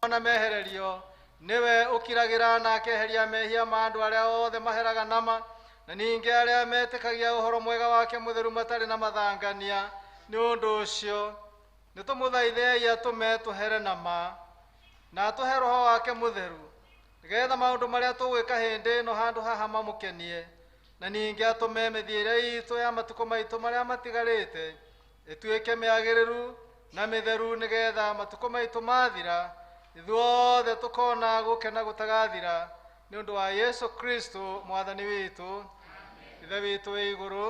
Na mehererio nĩwe ũkiragĩra na akeheria mehia ma andũ arĩa othe maheraga nama na ningĩ arĩa metĩkagia ũhoro mwega wake mũtheru matarĩ na mathangania. Nĩ ũndũ ũcio nĩtũmũthaithei atũme tũhere nama na atũhe roho wake mũtheru nĩgetha maũndũ marĩa tũgwĩka hĩndĩ ĩno handũ haha mamũkenie, na ningĩ atũme mĩthiĩre itũ ya matukũ maitũ marĩa matigarĩte ĩtuĩke mĩagĩrĩru na mĩtheru, nĩgetha matukũ maitũ mathira ithuothe tũkona gũkena gũtagathira nĩ ũndũ wa Yesu Kristo mwathani witũ. Ithe witũ wĩ igũrũ,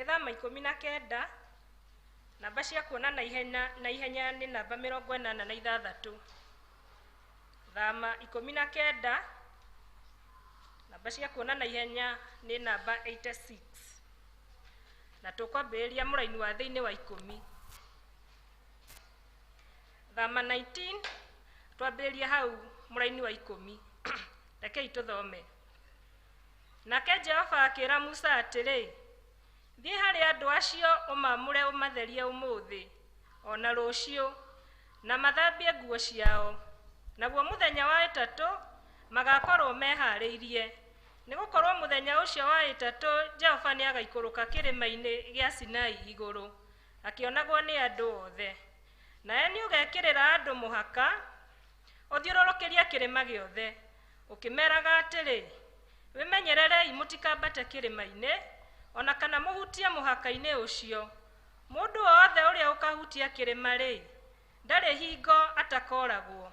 Thama 19 namba cia kuona na ihenya nĩ namba 86. Thama 19 namba cia kuona na ihenya nĩ namba 86. Na tũkwambĩrĩria mũraini wa thĩinĩ wa 10. Thama 19 twambĩrĩria hau mũraini wa 10. Rekei tũthome. Nake Jehova akĩra Musa atĩrĩ, thiĩ harĩ andũ acio ũmaamũre ũmatherie ũmũthĩ o na rũciũ, na mathambie nguo ciao, naguo mũthenya wa ĩtatũ magakorwo meharĩirie, nĩgũkorwo mũthenya ũcio wa ĩtatũ Jehova nĩagaikũrũka kĩrĩma-inĩ gĩa Sinai igũrũ akĩonagwo nĩ andũ othe. Nawe nĩũgekĩrĩra andũ mũhaka ũthiũrũrũkĩrie kĩrĩma gĩothe, ũkĩmeraga atĩrĩ, wĩmenyererei mũtikambate kĩrĩma-inĩ ona kana mũhutie mũhaka-inĩ ũcio. Mũndũ wothe ũrĩa ũkahutia kĩrĩma-rĩ, ndarĩ hingo atakoragwo.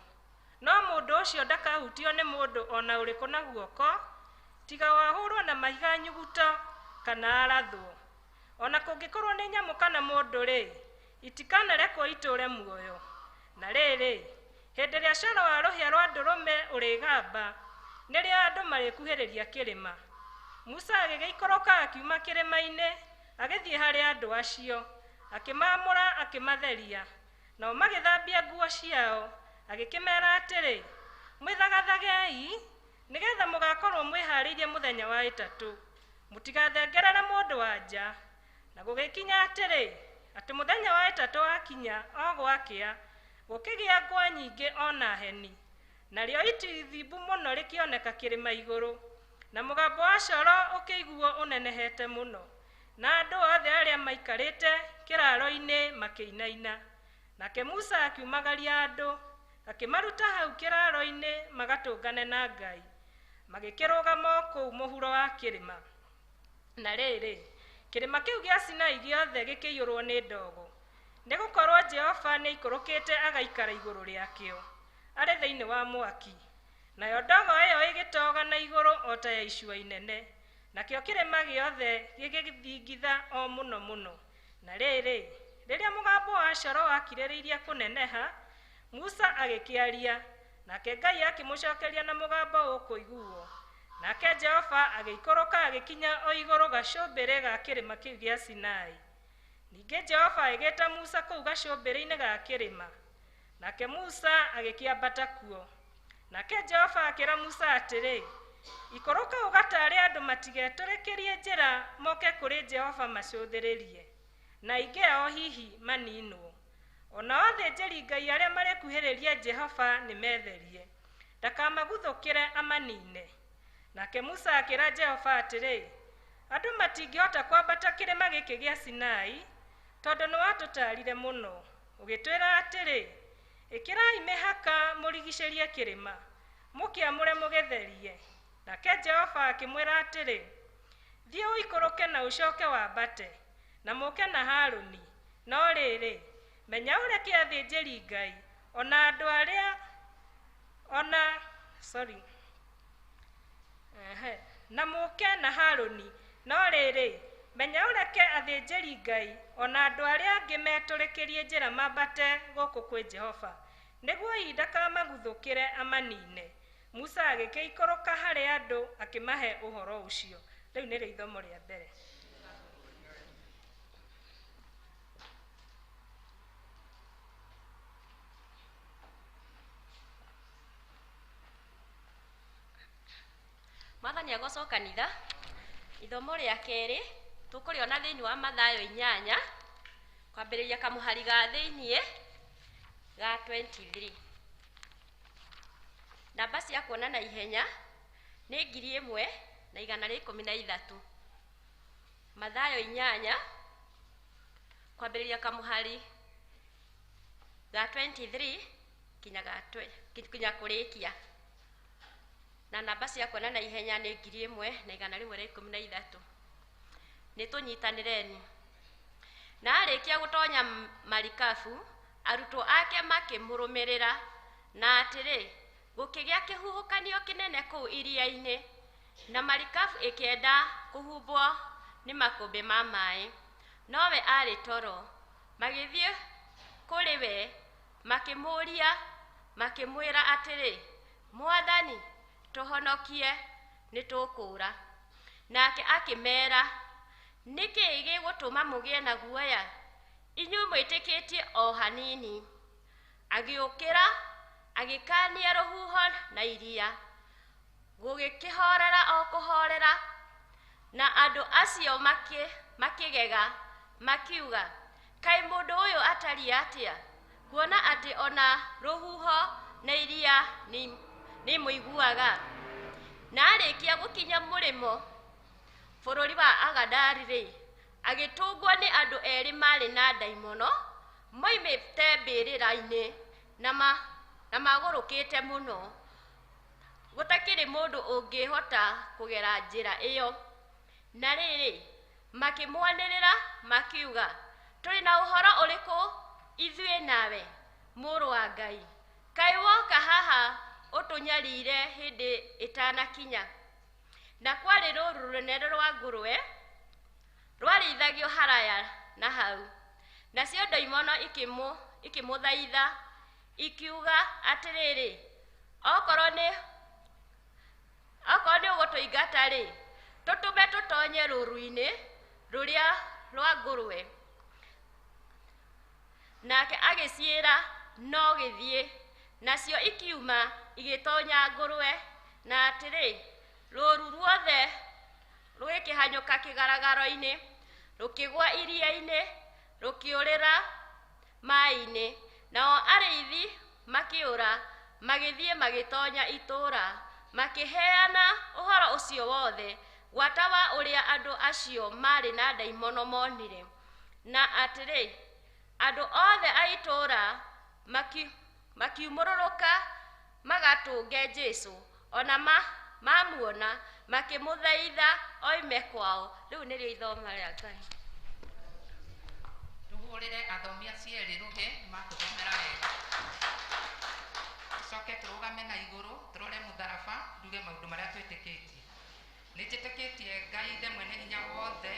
No mũndũ ũcio ndakahutio nĩ mũndũ ona ũrĩkũ na guoko, tiga wahũrwo na mahiga nyuguto kana arathwo. Ona kũngĩkorwo nĩ nyamũ kana mũndũ-rĩ, itikanarekwo itũũre muoyo. Na rĩrĩ, hĩndĩ ĩrĩa coro wa rũhĩa rwa ndũrũme ũrĩgamba, nĩrĩo andũ marĩkuhĩrĩria kĩrĩma. Musa agĩgĩikũrũka akiuma kĩrĩma-inĩ agĩthiĩ harĩ andũ acio, akĩmaamũra akĩmatheria. Nao magĩthambia nguo ciao, agĩkĩmeera atĩrĩ, mwĩthagathagei nĩgetha mũgakorwo mwĩharĩirie mũthenya wa ĩtatũ, mũtigathengerere mũndũ wa nja. Na gũgĩkinya atĩrĩ, Atĩ mũthenya wa ĩtatũ wakinya o gwakĩa, gũkĩgĩa ngwa nyingĩ o na heni, narĩo itu ithimbu mũno rĩkĩoneka kĩrĩma igũrũ, na mũgambo wa coro ũkĩiguo ũnenehete mũno, na andũ othe arĩa maikarĩte kĩraaro-inĩ makĩinaina. Nake Musa akiumagaria andũ, akĩmaruta hau kĩraaro-inĩ magatũngane na Ngai, magĩkĩrũgama o kũu mũhuro wa kĩrĩma. Na rĩrĩ, kĩrĩma kĩu gĩa Sinai gĩothe gĩkĩiyũrwo nĩ ndogo, nĩgũkorwo Jehova nĩaikũrũkĩte agaikara igũrũ rĩakĩo arĩ thĩinĩ wa mwaki. Nayo ndogo ĩyo ĩgĩtoga na igũrũ o ta ya icua inene, nakĩo kĩrĩma gĩothe gĩgĩthingitha o mũno mũno. Na rĩrĩ, rĩrĩa mũgambo wa coro wakirĩrĩirie kũneneha, Musa agĩkĩaria, nake Ngai akĩmũcokeria na mũgambo ũkũiguo. Nake Jehova agĩikũrũka agĩkinya o igũrũ gacũmbĩrĩ ga kĩrĩma kĩu gĩa Sinai. Ningĩ Jehova agĩĩta Musa kũu gacũmbĩrĩ-inĩ ga kĩrĩma, nake Musa agĩkĩambata kuo. Nake Jehova akĩra Musa atĩrĩ, ikũrũka ũgataare andũ matigetũrĩkĩrie njĩra moke kũrĩ Jehova macũthĩrĩrie, na aingĩ ao hihi maninwo. O nao athĩnjĩri-Ngai arĩa marĩkuhĩrĩria Jehova nĩmetherie, ndakamaguthũkĩre amanine. Nake Musa akĩra Jehova atĩrĩ, andũ matingĩhota kwambata kĩrĩma gĩkĩ gĩa Sinai, tondũ nĩwatũtaarire mũno, ũgĩtwĩra atĩrĩ, ĩkĩrai mĩhaka mũrigicĩrie kĩrĩma, mũkĩamũre mũgĩtherie. Nake Jehova akĩmwĩra atĩrĩ, thiĩ ũikũrũke na ũcoke wambate, na mũke na Harũni. No rĩrĩ, menya ũreke athĩnjĩri-Ngai, ona andũ arĩa ona sorry na mũke na Harũni. No rĩrĩ, menya ũreke athĩnjĩri-Ngai ona andũ arĩa angĩ metũrĩkĩrie njĩra mambate gũkũ kwĩ Jehova, nĩguo hihi ndakamaguthũkĩre amanine. Musa agĩkĩikũrũka harĩ andũ akĩmahe ũhoro ũcio. Rĩu nĩrĩo ithomo rĩa mbere. Mwathani agocwo kanitha. Ithomo rĩa kerĩ tũkũrĩona thĩinĩ wa Mathayo 8 kwambĩrĩria kamũhari ga thĩinĩ ga 23. Namba cia kuona na ihenya nĩ 1113. Mathayo 8 kwambĩrĩria kamũhari ga 23 kinya kũrĩkia. Na namba cia kuona na ihenya nĩ 1113. Nĩ tũnyitanĩreni. Na arĩkia gũtonya marikabu, arutwo ake makĩmũrũmĩrĩra, na atĩrĩ, gũkĩgĩa kĩhuhũkanio kĩnene kũu iria-inĩ, na marikabu ĩkĩenda kũhumbwo nĩ makũmbĩ ma maĩ. Nowe aarĩ toro. Magĩthiĩ kũrĩ we, makĩmũũria, makĩmwĩra atĩrĩ, Mwathani, tũhonokie, nĩtũkũũra. Nake akĩmeera, nĩkĩĩ gĩgũtũma mũgĩe na guoya, inyuĩ mwĩtĩkĩtie o hanini? Agĩũkĩra, agĩkaania rũhuho na iria, gũgĩkĩhorera o kũhorera. Na andũ acio makĩgega, makiuga, kaĩ mũndũ ũyũ atariĩ atĩa, kuona atĩ ona rũhuho na iria nĩimũiguaga? Na arĩkia gũkinya mũrĩmo bũrũri wa Agadari-rĩ, agĩtũngwo nĩ andũ erĩ marĩ na ndaimono, moimĩte mbĩrĩra-inĩ na magũrũkĩte mũno, gũtakĩrĩ mũndũ ũngĩhota kũgera njĩra ĩyo. Na rĩrĩ, makĩmwanĩrĩra makiuga, tũrĩ na ũhoro ũrĩkũ ithuĩ nawe, mũrũ wa Ngai? Kaĩ woka haha ũtũnyarire hĩndĩ ĩtanakinya? Na kwarĩ rũũru rũnene rwa ngũrwe rwarĩithagio haraya na hau. Nacio ndaimono ikĩmũthaitha, ikiuga atĩrĩrĩ, okorwo nĩ ũgũtũingata-rĩ, tũtũme tũtonye rũũru-inĩ rũrĩa rwa ngũrwe. Nake agĩciĩra, no gĩthiĩ. Nacio ikiuma igĩtonya ngũrwe, na atĩrĩ, rũũru ruothe rũgĩkĩhanyũka kĩgaragaro-inĩ, rũkĩgũa iria-inĩ, Rũkĩũrĩra maĩ-inĩ. Nao arĩithi makĩũra, magĩthiĩ magĩtoonya itũũra, makĩheana ũhoro ũcio wothe, gwata wa ũrĩa andũ acio maarĩ na ndaimono monire. Na atĩrĩ, andũ othe a itũũra makiumũrũrũka magatũnge Jesũ, ona mamuona makĩmũthaitha oime kwao. Rĩu nĩrĩo ithoma rĩa Ngai. Tũhũrĩre athomi acio erĩ rũhĩ matũthomera wega. Tũcoke tũrũgame na igũrũ tũrore mũtharaba nduge maũndũ marĩa twĩtĩkĩtie. Nĩ njĩtĩkĩtie Ngai Ithe mwene hinya wothe,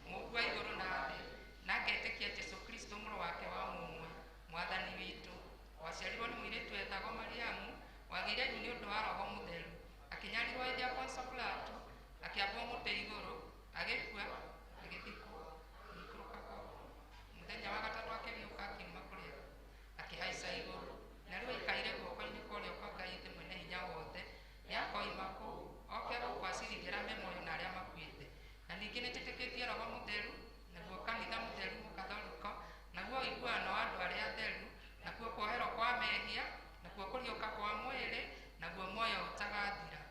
Mũũmbi wa igũrũ na thĩ, na ngetĩkia Jesũ Kristo mũrũ wake wa mũmwe, Mwathani witũ, waciarirwo nĩ mũirĩtu wetagwo Mariamu, wagĩire ihu nĩ ũndũ wa Roho Mũtheru, akĩnyarirwo hĩndĩ ya Poncio Pilato, akĩambwo mũtĩ igũrũ, agĩkua, agĩthikwo, agĩikũrũka kwa mũthenya wa gatatũ akĩriũka akiuma kũrĩ akuũ, akĩhaica igũrũ, na rĩu aikaire guoko-inĩ kwa ũrĩo kwa Ngai Ithe mwene hinya wothe. Nĩakoima kũu oke gũkũ acirithie arĩa me muoyo na arĩa makuĩte. Na ningĩ nĩnjĩtĩkĩtie Roho Mũtheru, naguo kanitha mũtheru mũkathoriko, naguo ũiguano wa andũ arĩa atheru, nakuo kuoherwo kwa mehia, nakuo kũriũka kwa mwĩrĩ, naguo muoyo ũtagathira.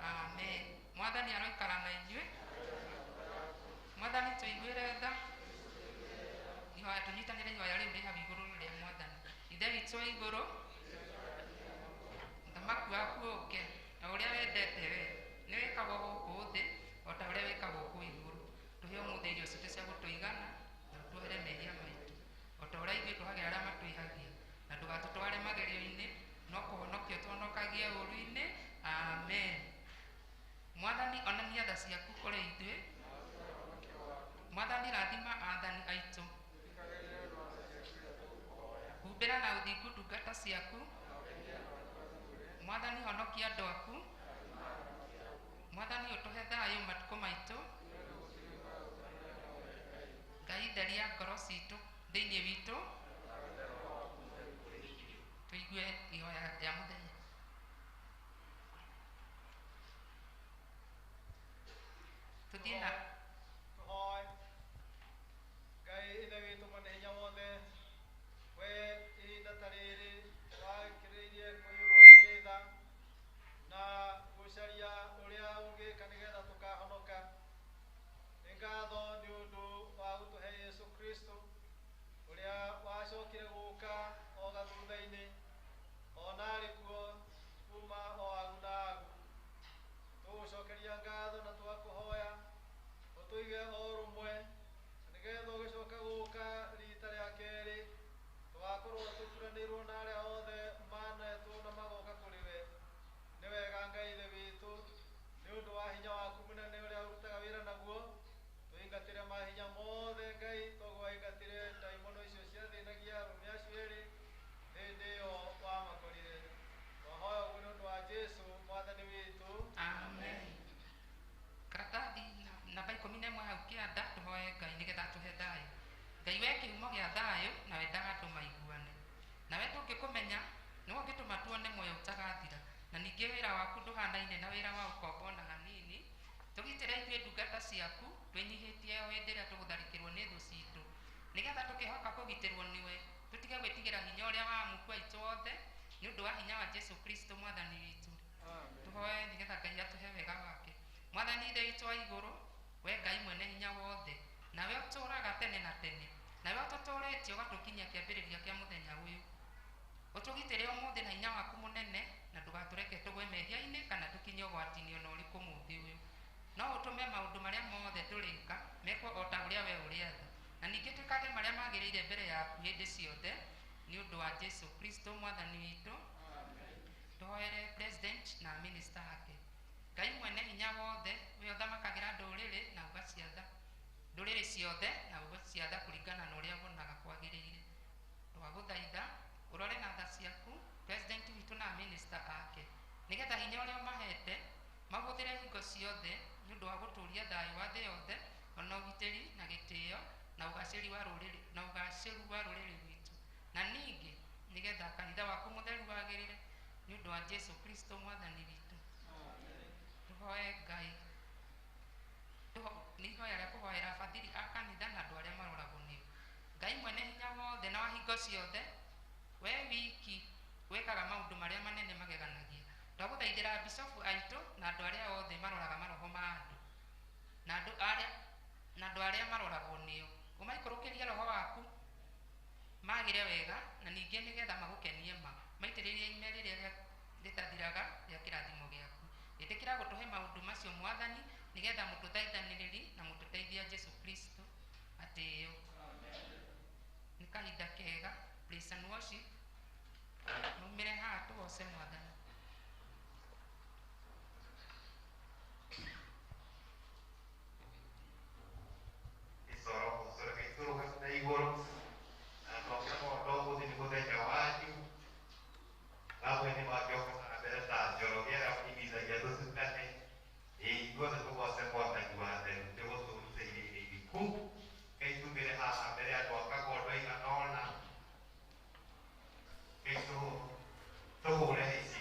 Amen. Mwathani aroikara na inyuĩ. Mwathani tũiguĩre tha. Ihoya tũnyitanĩre ihoya rĩu rĩ hau igũrũ rĩa Mwathani. Ithe witũ wa igũrũ, ũthamaki waku ũũke, o ũrĩa wendete we, nĩ wĩkagwo gũkũ thĩ o ta ũrĩa wĩkagwo kũu igũrũ. Tũhe ũmũthĩ irio citũ cia gũtũigana, na ũtuohere mehia maitũ, o ta ũrĩa ithuĩ tũhagĩra arĩa matwĩhagia, na ndũgatũtware magerio-inĩ, no kũhonokia ũtũhonokagie ũũru-inĩ. Amen. Mwathani onania tha ciaku kũrĩ ithuĩ. Mwathani rathima aathani aitũ. Humbĩra na ũthingu ndungata ciaku. Mwathani honokia andũ aku. Mwathani ũtũhe thayũ matukũ maitũ. Ngai theria ngoro citũ thĩinĩ witũ, tũigue ihoya rĩa mũthenya. Tũthiĩ na Tũhoe. Ngai Ithe witũ mwene hinya wothe, we ihinda ta rĩrĩ wakĩrĩirie kũiyũrwo nĩ tha na gũcaria ũrĩa ũngĩka nĩgetha tũkahonoka. Nĩ ngatho nĩ ũndũ wa gũtũhe Jesũ Kristo ũrĩa wacokire gũka o gathutha-inĩ, ona arĩ kuo kuma o agu na agu. Tũgũcokeria ngatho na twakũhoya ũtũige o rũmwe, nĩgetha ũgĩcoka gũka rita rĩa kerĩ tũgakorwo tũkuranĩirwo na arĩa othe manetwo na magoka kũrĩ we. Nĩ wega Ngai Ithe witũ, nĩ ũndũ wa hinya waku mũnene ũrĩa ũrutaga wĩra naguo, tũingatĩre mahinya mothe Ngai, toguo waingatire ndaimono icio ciathĩnagia arũme acio erĩ hĩndĩ ĩyo wamakorire. Twahoya ũguo nĩ ũndũ wa Jesũ Mwathani witũ. Amen. Karatathi namba 11 hau kĩanda tũhoe Ngai nĩgetha atũhe thayũ. Ngai we kĩhumo gĩa thayũ na wendaga andũ maiguane. Nawe tũngĩkũmenya nĩwe ũngĩtũma tuone muoyo ũtagathira, na ningĩ wĩra waku ndũhanaine na wĩra wa ũkombo ona hanini. Tũgitĩre ithuĩ ndungata ciaku twĩnyihĩtie o hĩndĩ ĩrĩa tũgũtharĩkĩrwo nĩ thũ citũ, nĩgetha tũkĩhoka kũgitĩrwo nĩwe tũtige gwĩtigĩra hinya ũrĩa wa amuku aitũ othe, nĩ ũndũ wa hinya wa Jesũ Kristo Mwathani witũ. Tũhoe nĩgetha Ngai atũhe wega wake. Mwathani Ithe witũ wa igũrũ, we Ngai mwene hinya wothe, nawe ũtũũraga tene na tene, nawe ũtũtũũrĩtie ũgatũkinyia kĩambĩrĩria kĩa mũthenya ũyũ. Ũtũgitĩre ũmũthĩ na hinya waku mũnene, na ndũgatũreke tũgwe mehia-inĩ kana tũkinye ũgwati-inĩ ona ũrĩkũ mũthĩ ũyũ. No ũtũme maũndũ marĩa mothe tũrĩka mekwo o ta ũrĩa we ũrĩatha, na ningĩ twĩkage marĩa magĩrĩire mbere yaku hĩndĩ ciothe, nĩ ũndũ wa Jesũ Kristo Mwathani witũ. Tũhoere president na minister ake. Ngai mwene hinya wothe, we ũthamakagĩra ndũrĩrĩ na ũgaciatha ndũrĩrĩ ciothe na ũgaciatha kũringana na ũrĩa wonaga kwagĩrĩire. Twagũthaitha ũrore na tha ciaku president witũ na minister ake, nĩgetha hinya ũrĩa ũmahete mahũthĩre hingo ciothe nĩ ũndũ wa gũtũũria thayũ wa thĩ yothe, ona ũgitĩri na gĩtĩo na ũgacĩru wa rũrĩrĩ na ũgacĩru wa rũrĩrĩ rwitũ, na ningĩ nĩgetha kanitha waku mũtheru wagĩrĩre nĩ ũndũ wa Jesũ Kristo Mwathani witũ. Tũhoe Ngai. Nĩ ihoya rĩa kũhoera abathiri a kanitha na andũ arĩa maroragwo nĩo. Ngai mwene Ciothe, we wiki wĩkaga maũndũ marĩa manene mageganagia. Twagũthaithĩra bicobu aitũ na andũ arĩa othe maroraga maroho ma andũ na andũ arĩa na andũ arĩa maroragwo nĩo, ũmaikũrũkĩrie roho waku magĩre wega, na ningĩ nĩgetha magũkenie ma maitĩrĩrie ime rĩrĩa rĩtathiraga rĩa kĩrathimo gĩaku. Ĩtĩkĩra gũtũhe maũndũ macio Mwathani, nĩgetha mũtũthaithanĩrĩri na mũtũteithia Jesu Kristo atĩĩo. Nĩ kahinda kega, praise and worship. Maumĩre haha tũgoce Mwathani. Isoro gũcoreka itũrũga igũrũ na twakia kondo ũmũthĩ nĩ mũthenya wanyu. Amwe nĩ mangĩoka na mbere ta Njoroge arĩa ũimithagia tũcukane. Ĩ ithuothe tũgoce Mwathani wa theru nĩ gũtũruta iria-inĩ iriku. Ngai tumĩre haha mbere andũ a Kagondo aigana ũna. Ngai tũhũre ici.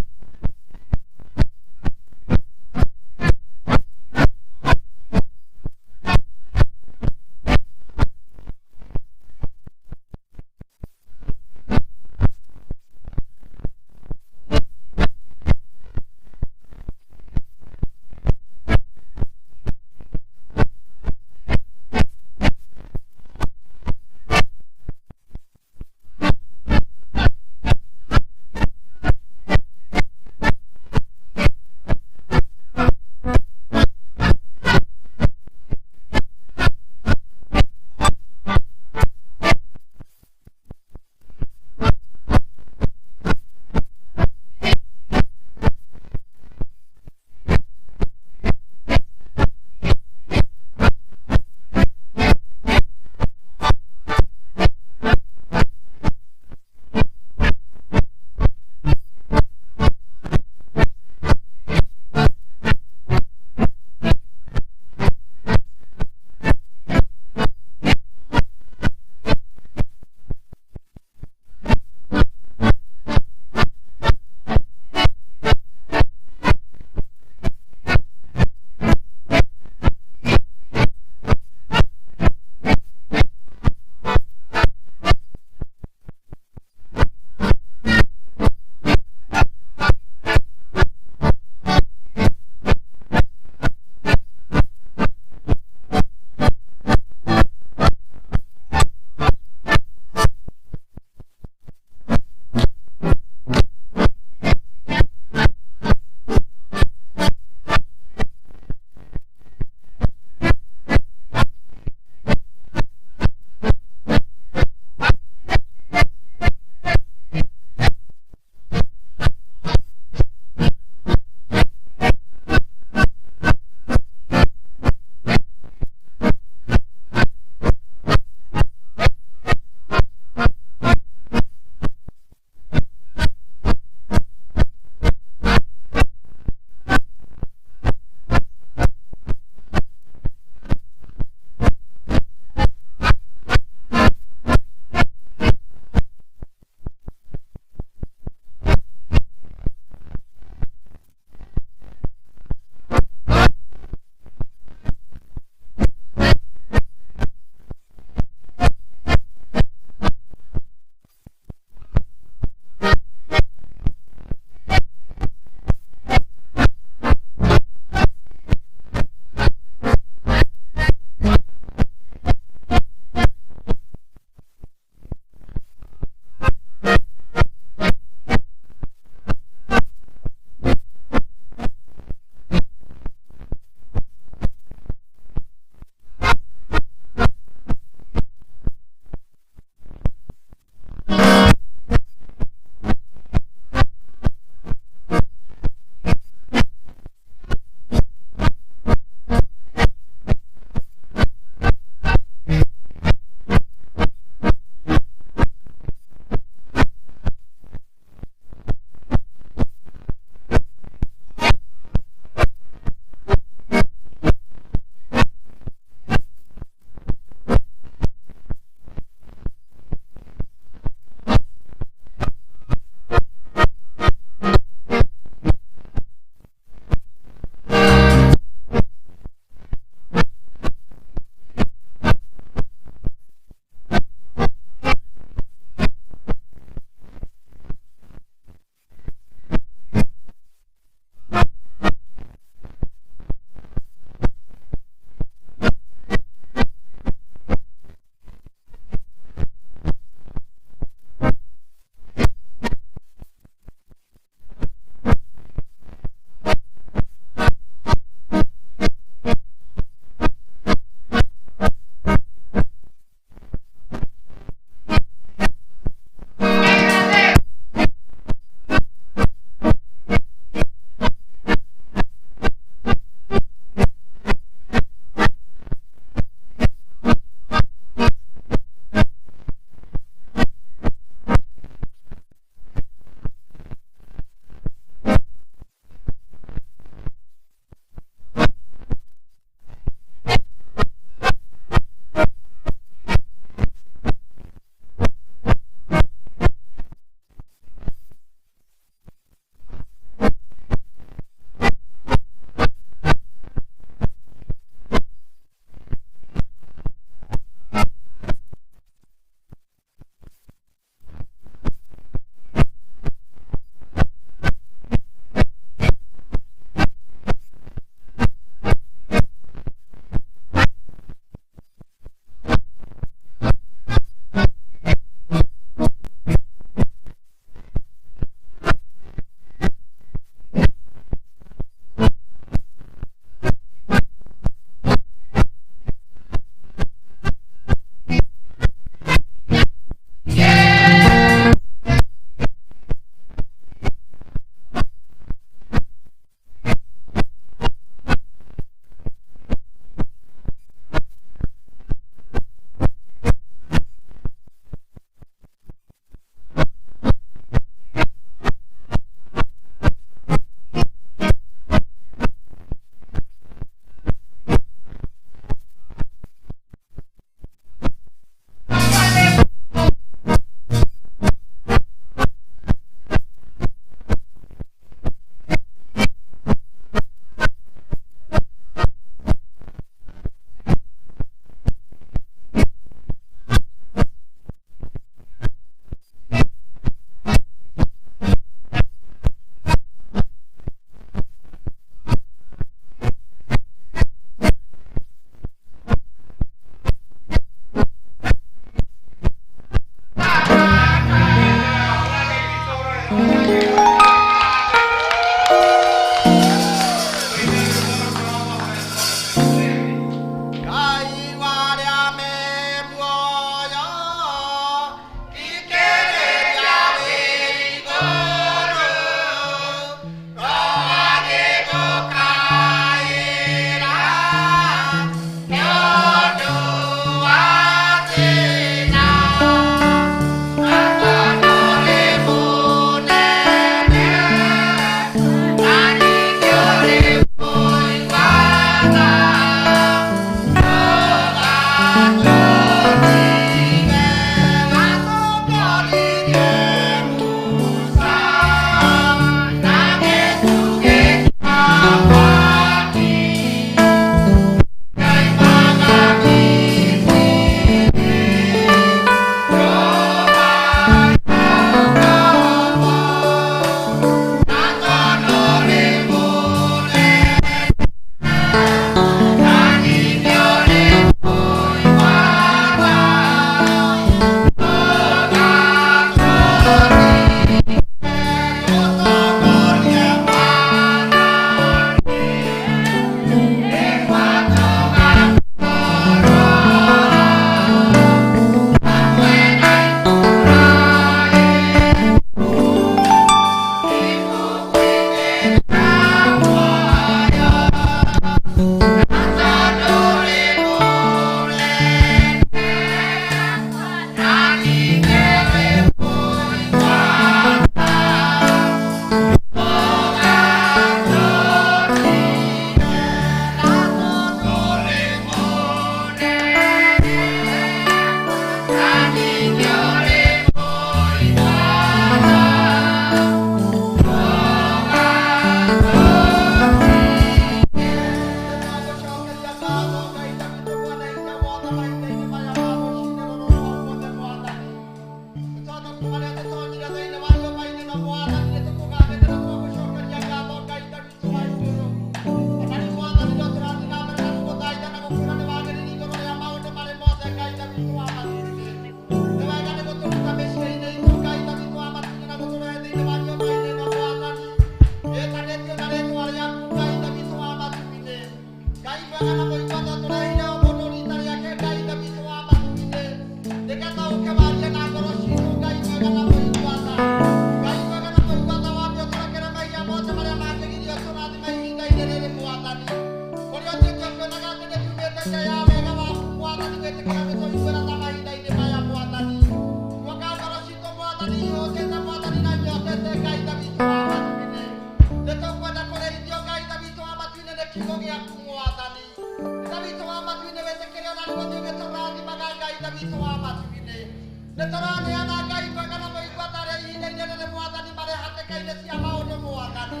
Nĩtũraneana Ngai mwega na mũigua ta arĩa ihinda inene mwathani marĩ hatĩka-inĩ cia maũndũ mwathani.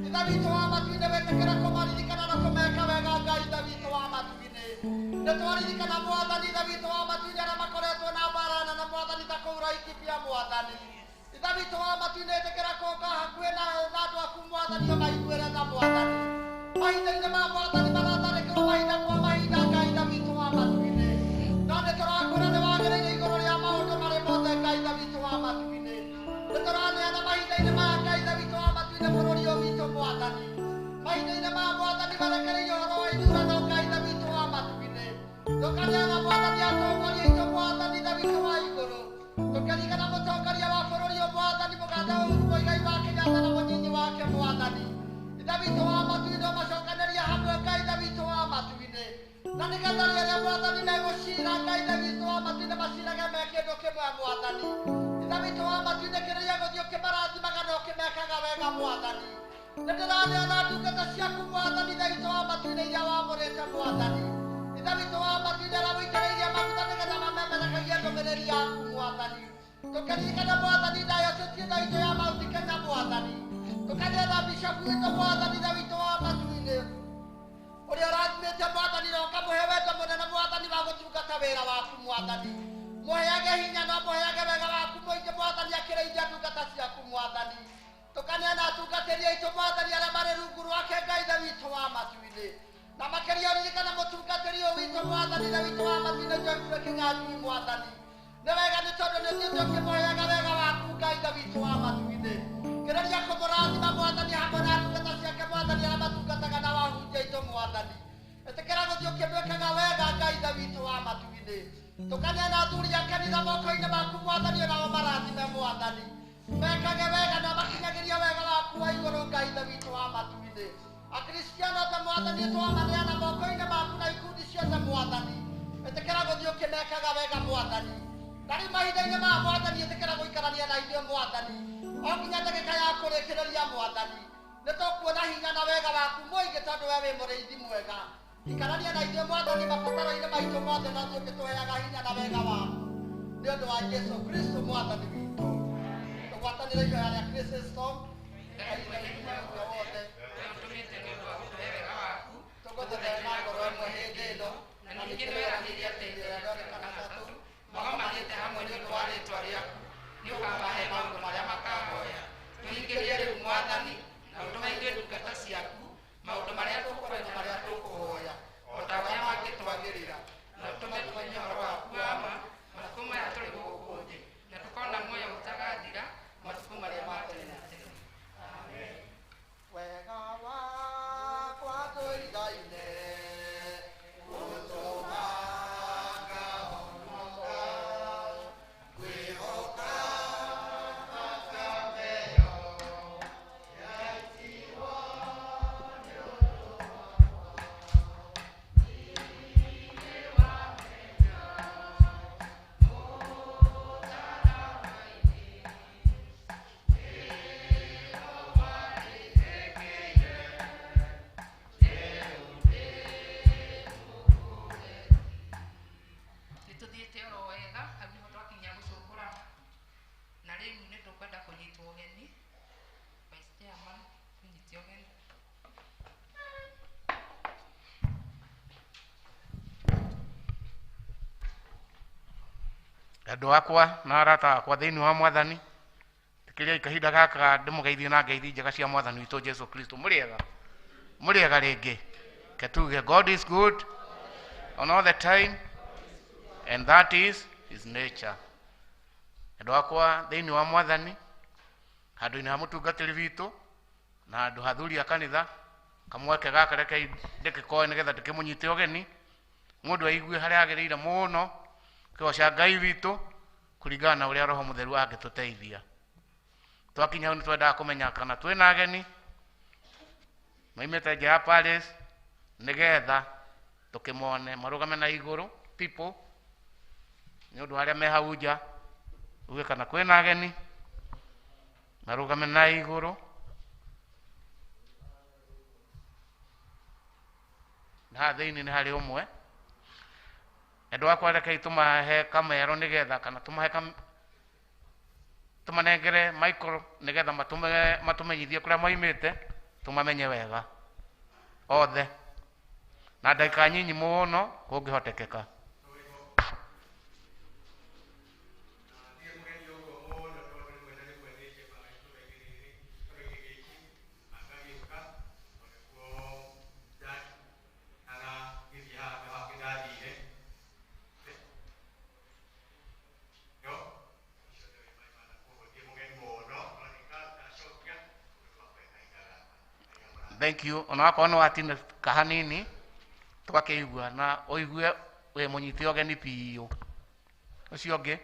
Ithe witũ wa matu-inĩ wĩtĩkĩre kũmaririkana na kũmeka wega Ngai Ithe witũ wa matu-inĩ. Nĩtwaririkana mwathani Ithe witũ wa matu-inĩ arĩa makoretwo na mbara nene mwathani ta kũu Laikipia mwathani. Ithe witũ wa matu-inĩ ĩtĩkĩra kũũka hakuhĩ na andũ aku mwathani ũmaiguĩre tha mwathani. Mahinda-inĩ ma mwathani maratharĩkĩrwo mahinda kwa mahinda Ngai Ithe witũ wa matu-inĩ. No nĩtũrakwĩra nĩwagĩrĩire igũrũ rĩa maũndũ marĩ mothe Ngai Ithe witũ wa matu-inĩ. Nĩtũraneana mahinda-inĩ maya Ngai Ithe witũ wa matu-inĩ bũrũri ũyũ witũ mwathani. Mahinda-inĩ maya mwathani marekereirie ũhoro wa ithurano Ngai Ithe witũ wa matu-inĩ. Tũkaneana mwathani atongoria aitũ mwathani Ithe witũ wa igũrũ. Tũkaririkana mũtongoria wa bũrũri ũyũ mwathani mũgathe Uhuru Muigai wa Kenyatta na mũnyinyi wake mwathani. Ithe witũ wa matu-inĩ ũmacokanĩrie hamwe Ngai Ithe witũ wa matu-inĩ. Na nĩgetha rĩrĩa mwathani megũcira Ngai Ithe witũ wa matu-inĩ macirage me kĩndũ kĩmwe mwathani. Ithe witũ wa matu-inĩ kĩrĩria gũthiĩ ũkĩmarathimaga na ũkĩmekaga wega mwathani. Nĩndĩraneana ndungata ciaku mwathani Ithe witũ wa matu-inĩ iria wamũrĩte mwathani. Ithe witũ wa matu-inĩ arĩa ũitĩrĩirie maguta nĩgetha mamemerekagie ndũmĩrĩri yaku mwathani. Tũkaririkana mwathani dayosisi Ithe witũ ya Mount Kenya mwathani. Tũkaneana bishopu witũ mwathani Ithe witũ wa matu-inĩ ũrĩa ũrathimĩte mwathani na ũkamũhe wendo mũnene mwathani wa gũtungata wĩra waku mwathani. Mũheage hinya na mũheage wega waku mũingĩ mwathani akĩrĩithia ndungata ciaku mwathani. Tũkaneana atungatĩri aitũ mwathani arĩa marĩ rungu rwake Ngai Ithe witũ wa matu-inĩ. Na makĩria ũririkana mũtungatĩri ũyũ witũ mwathani Ithe witũ wa matu-inĩ Geoffrey Kĩnyanjui mwathani. Nĩ wega nĩ tondũ nĩ ũthiĩte ũkĩmũheaga wega waku Ngai Ithe witũ wa matu-inĩ. Kĩrĩria kũmũrathima mwathani hamwe na ndungata ciake mwathani arĩa matungataga na wahunjia aitũ mwathani. Ĩtĩkĩra gũthiĩ ũkĩmwĩkaga wega Ngai Ithe witũ wa matu-inĩ. Tũkaneana athuri a kanitha moko-inĩ maku mwathani onao marathime mwathani. Mekage wega na makinyagĩrie wega waku wa igũrũ Ngai Ithe witũ wa matu-inĩ. Akristiano othe mwathani twamaneana moko-inĩ maku na ikundi ciothe mwathani. Ĩtĩkĩra gũthiĩ ũkĩmekaga wega mwathani. Na rĩu mahinda-inĩ maya mwathani ĩtĩkĩra gũikarania na ithuĩ mwathani. O nginya ndagĩka ya kũrĩkĩrĩria mwathani. Nĩtũkuona hinya na wega waku mũingĩ tondũ we wĩ mũrĩithi mwega. Ikarania na ithuĩ mwathani mabataro-inĩ maitũ mothe na ũthiĩ ũkĩtũheaga hinya na wega waku. Nĩ ũndũ wa Jesũ Kristo mwathani witũ. Tũgwatanĩre ihoya rĩa Kristo. Ngai Ithe witũ wothe. Tũgũthaitha na ngoro ĩmwe hĩndĩ ĩno. Na ningĩ nĩweranĩire atĩ ĩrĩa matatũ magomanĩte hamwe nĩ ũndũ wa rĩĩtwa rĩaku nĩũkamahe maũndũ marĩa makahoya. Tũhingĩrie rĩu mwathani na ũtũhe ithuĩ ndungata ciaku maũndũ marĩa tũkwenda marĩa tũkũhoya o ta ũrĩa mangĩtwagĩrĩra na ũtũme tũmenye ũhoro waku wa ma matukũ maya tũrĩ gũkũ thĩ na tũkona muoyo ũtagathira matukũ marĩa ma tene na tene. Amen. Wega wakwa tũigaine ũtũmaga honoka ngwĩhoka thakame ĩyo yaitirwo nĩ ũndũ wakwa. Nĩwamenya mũtharaba-inĩ nĩho warĩthĩkĩire rĩu ndĩ mũkũreti. Nĩtũthiĩte oro wega hau nĩho twakinya gũcũngũra na rĩu nĩtũkwenda kũnyitwo ũgeni. Vice Chairman, tũnyite ũgeni. Andũ akwa na arata akwa thĩinĩ wa mwathani tĩkĩriai kahinda gaka ndĩmũgeithie na ngeithi njega cia mwathani witũ Jesu Kristo. Mũrĩega mũrĩega rĩngĩ ketuge God is good on all the time and that is his nature. Andũ akwa thĩinĩ wa mwathani handũ-inĩ ha mũtungatĩri witũ na handũ ha athuri a kanitha kamweke gaka reke ndĩgĩkoe nĩgetha ndĩkĩmũnyite ũgeni mũndũ aigue harĩa agĩrĩire mũno kĩgoca Ngai witũ kũringana na ũrĩa Roho Mũtheru angĩtũteithia. Twakinya hau nĩtwendaga kũmenya kana twĩna ageni maimĩte nja ya Paris nĩgetha tũkĩmone marũgame na igũrũ people nĩ ũndũ wa arĩa me hau nja uge kana kwĩna ageni marũgame na igũrũ na haha thĩinĩ nĩ harĩ ũmwe. Endwa akwa rekei tũmahe kamero nĩgetha kana tũmahe tũmanengere micro nĩgetha matũmenyithie kũrĩa moimĩte tũmamenye wega othe na ndagĩka nyinyi mũno kũngĩhotekeka. Thank you. Ona wakorwo nĩ watina kahanini tũgakĩigua na ũigue wĩ mũnyite ũgeni biũ. Ũcio ũngĩ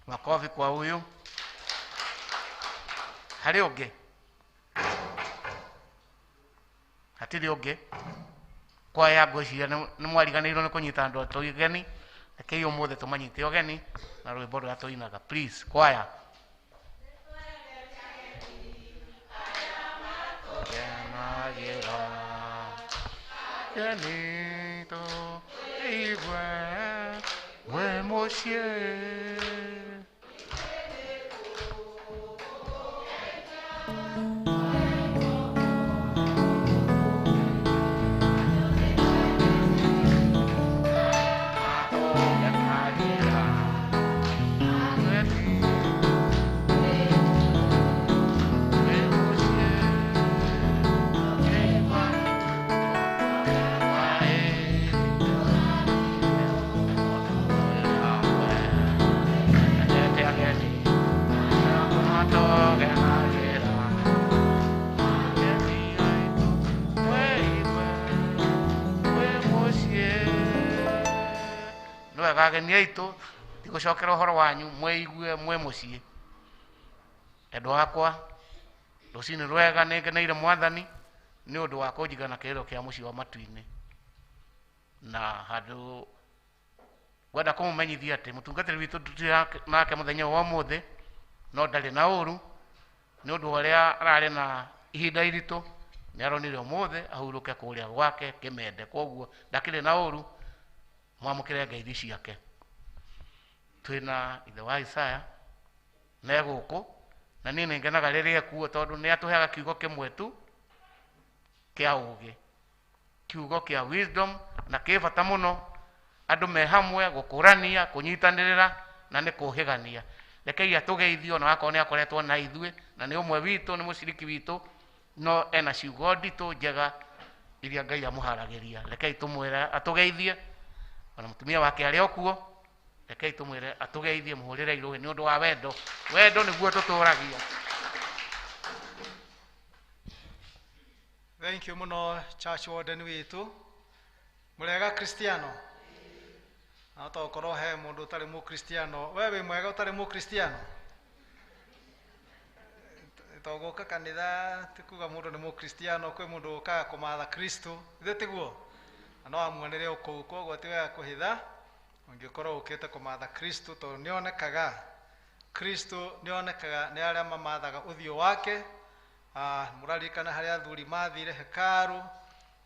makofi kwa huyu. Harĩ ũngĩ? Hatirĩ ũngĩ? Kwaya ngwĩciria nĩ mwariganĩirwo nĩ kũnyita andũ atũ ũgeni. Rekei ũmũthĩ tũmanyite ũgeni na rwĩmbo rũrĩa tũinaga. Please, kwaya. Kenagĩra ageni tũigue mwĩ mũciĩ. Ageni aitũ ndigũcokera ũhoro wanyu mwĩigue mwĩ mũciĩ. Endwa akwa rũcinĩ rwega nĩngeneire mwathani nĩ ũndũ wa kũnjigana kĩrĩro kĩa mũciĩ wa matu-inĩ na handũ ngwenda kũmũmenyithia atĩ mũtungatĩri witũ tũtirĩ nake mũthenya wa ũmũthĩ no ndarĩ na ũru nĩ ũndũ wa ũrĩa ararĩ na ihinda iritũ nĩ aronire ũmũthĩ ahurũke kũrĩa gwake kĩmende koguo ndakĩrĩ na ũru mwamũkĩre ngeithi ciake. Twĩna ithe wa Isaya ne gũkũ na niĩ nĩngenaga rĩrĩa ekuo tondũ nĩ atũheaga kiugo kĩmwe tu kĩa ũũgĩ, kiugo kĩa wisdom na kĩ bata mũno andũ me hamwe gũkũrania kũnyitanĩrĩra na nĩ kũhĩgania. Rekei atũgeithio ona wakorwo nĩ akoretwo na ithuĩ na nĩ ũmwe witũ nĩ mũciriki witũ no ena ciugo nditũ njega iria Ngai amũharagĩria. Rekei tũmwĩre atũgeithie ona mũtumia wake arĩ o kuo. Rekei tũmwĩre atũgeithie mũhũrĩre irũhĩ nĩ ũndũ wa wendo. Wendo nĩguo tũtũragia. Thank you mũno church warden witũ. Mũrega Kristiano? Na to ũkorwo he mũndũ ũtarĩ mũkristiano. We wĩ mwega ũtarĩ mũkristiano? To gũka kanitha ti kuga mũndũ nĩ mũkristiano, kwĩ mũndũ ũkaga kũmatha Kristo. Ithe tiguo? Na no amuonere o kũu, koguo ti wega kũhitha ũngĩkorwo ũkĩte kũmatha Kristo tondũ nĩonekaga. Kristo nĩonekaga nĩ arĩa mamathaga ũthiũ wake. Mũraririkana harĩa athuri mathire hekaru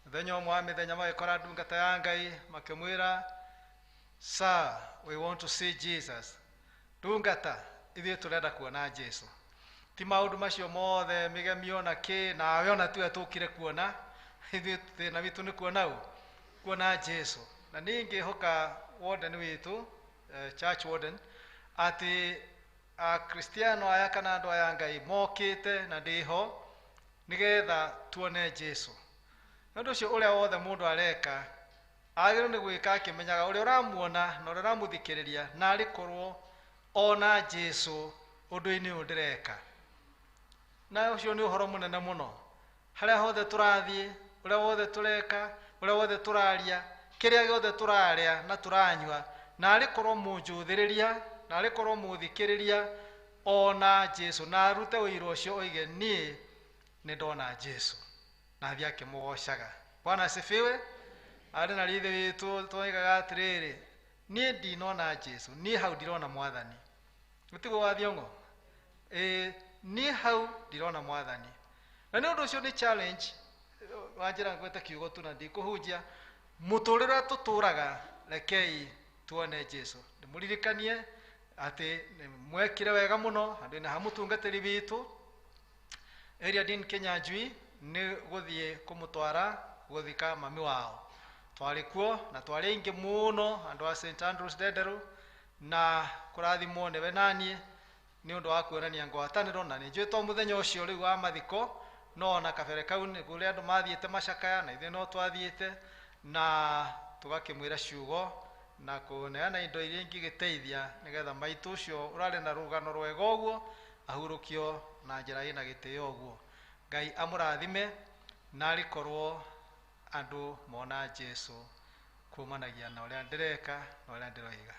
mũthenya ũmwe wa mĩthenya magĩkora ndungata ya Ngai makĩmwĩra, Sir, we want to see Jesus. Ndungata, ithuĩ tũrenda kuona Jesu. Ti maũndũ macio mothe mĩgemio na kĩ nawe ona tiwe tũkire kuona, ithuĩ thĩna witũ nĩ kuona ũ kuona Jesu. Na niĩ ngĩhoka warden witũ, church warden, atĩ akristiano aya kana andũ aya Ngai mokĩte na ndĩho nĩgetha tuone Jesu. Nĩ ũndũ ũcio ũrĩa wothe mũndũ areka agĩrĩirwo nĩ gwĩka akĩmenyaga ũrĩa ũramuona na ũrĩa ũramũthikĩrĩria na arĩ korwo ona Jesu ũndũ-inĩ ũyũ ndĩreka. Na ũcio nĩ ũhoro mũnene mũno. Harĩa hothe tũrathiĩ, ũrĩa wothe tũreka, ũrĩa wothe tũraria, kĩrĩa gĩothe tũrarĩa na tũranyua, na arĩ korwo mũnjũthĩrĩria, na arĩ korwo mũthikĩrĩria ona Jesu, na arute ũira ũcio oige niĩ nĩ ndona Jesu. na athiĩ akĩmũgocaga. Bwana asifiwe. Arĩ na rithe witũ twoigaga atĩrĩrĩ, niĩ ndinona Jesu, niĩ hau ndirona mwathani. Gũtigwo wa Thiong'o? Ĩĩ, niĩ hau ndirona mwathani. Na nĩ ũndũ ũcio nĩ challenge, wanjĩra ngwete kiugo tu na ndikũhunjia. Mũtũrĩre ũrĩa tũtũraga, rekei tuone Jesu. Ndĩmũririkanie atĩ nĩ mwekire wega mũno handũ-inĩ ha mũtungatĩri witũ Area Dean Kinyanjui nĩ gũthiĩ kũmũtwara gũthika mami wao. Twarĩ kuo na twarĩ aingĩ mũno andũ a St Andrews Ndenderũ, na kũrathimwo nĩwe naniĩ nĩ ũndũ wa kuonania ngwatanĩro, na nĩ njũĩ to mũthenya ũcio rĩu wa mathiko, no ona kabere kau nĩ kũrĩ andũ mathiĩte macakaya na ithuĩ no twathiĩte na tũgakĩmwĩra ciugo na kũneana indo iria ingĩgĩteithia nĩgetha maitũ ũcio ũrarĩ na rũgano rwega ũguo ahurũkio na njĩra ĩna gĩtĩo ũguo. Ngai amũrathime na arĩkorwo andũ mona Jesu kumanagia na ũrĩa ndĩreka na ũrĩa ndĩroiga.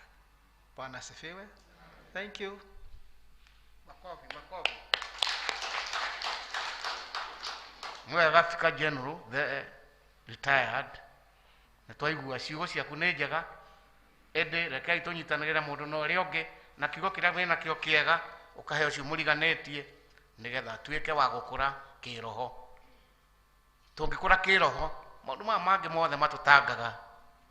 Bwana asifiwe. Thank you. Makofi, makofi. Mwega Vicar General, the retired, nĩ twaigua ciugo ciaku nĩ njega, ĩndĩ rekei tũnyitanagĩre mũndũ na ũrĩa ũngĩ, na kiugo kĩrĩa wĩna kĩo kĩega ũkahe ũcio mũriganĩtie nĩgetha atuĩke wa gũkũra kĩroho. Tũngĩkũra kĩroho, maũndũ maya mangĩ mothe matũtangaga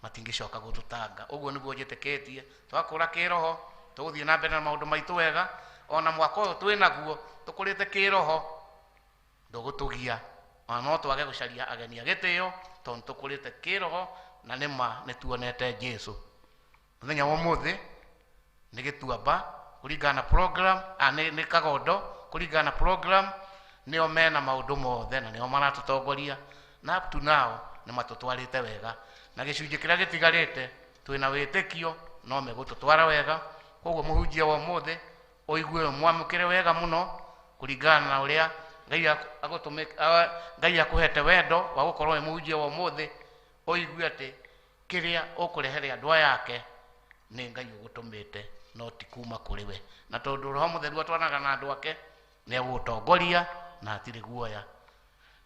matingĩcoka gũtũtanga. Ũguo nĩguo njĩtĩkĩtie. Twakũra kĩroho tũgũthiĩ na mbere na maũndũ maitũ wega, ona mwaka ũyũ twĩ naguo tũkũrĩte kĩroho ndũgũtũgia, ona no twage gũcaria ageni a gĩtĩo tondũ tũkũrĩte kĩroho na nĩma nĩtuonete Jesu. Mũthenya wa ũmũthĩ nĩ gĩtuamba kũringana na program, nĩ kagondo kũringana na program, nĩo mena maũndũ mothe na nĩo maratũtongoria, na up to now nĩ matũtwarĩte wega, na gĩcunjĩ kĩrĩa gĩtigarĩte twĩna wĩtĩkio no megũtũtwara wega. Koguo mũhunjia wa ũmũthĩ ũigue mwamũkĩre wega mũno kũringana na ũrĩa Ngai akũhete wendo wa gũkorwo wĩ mũhunjia wa ũmũthĩ, ũigue atĩ kĩrĩa ũkũrehere andũ aya ake nĩ Ngai ũgũtũmĩte no ti kuma kũrĩ we, na tondũ Roho Mũtheru atwaranaga na andũ ake nĩ egũgũtongoria na hatirĩ guoya.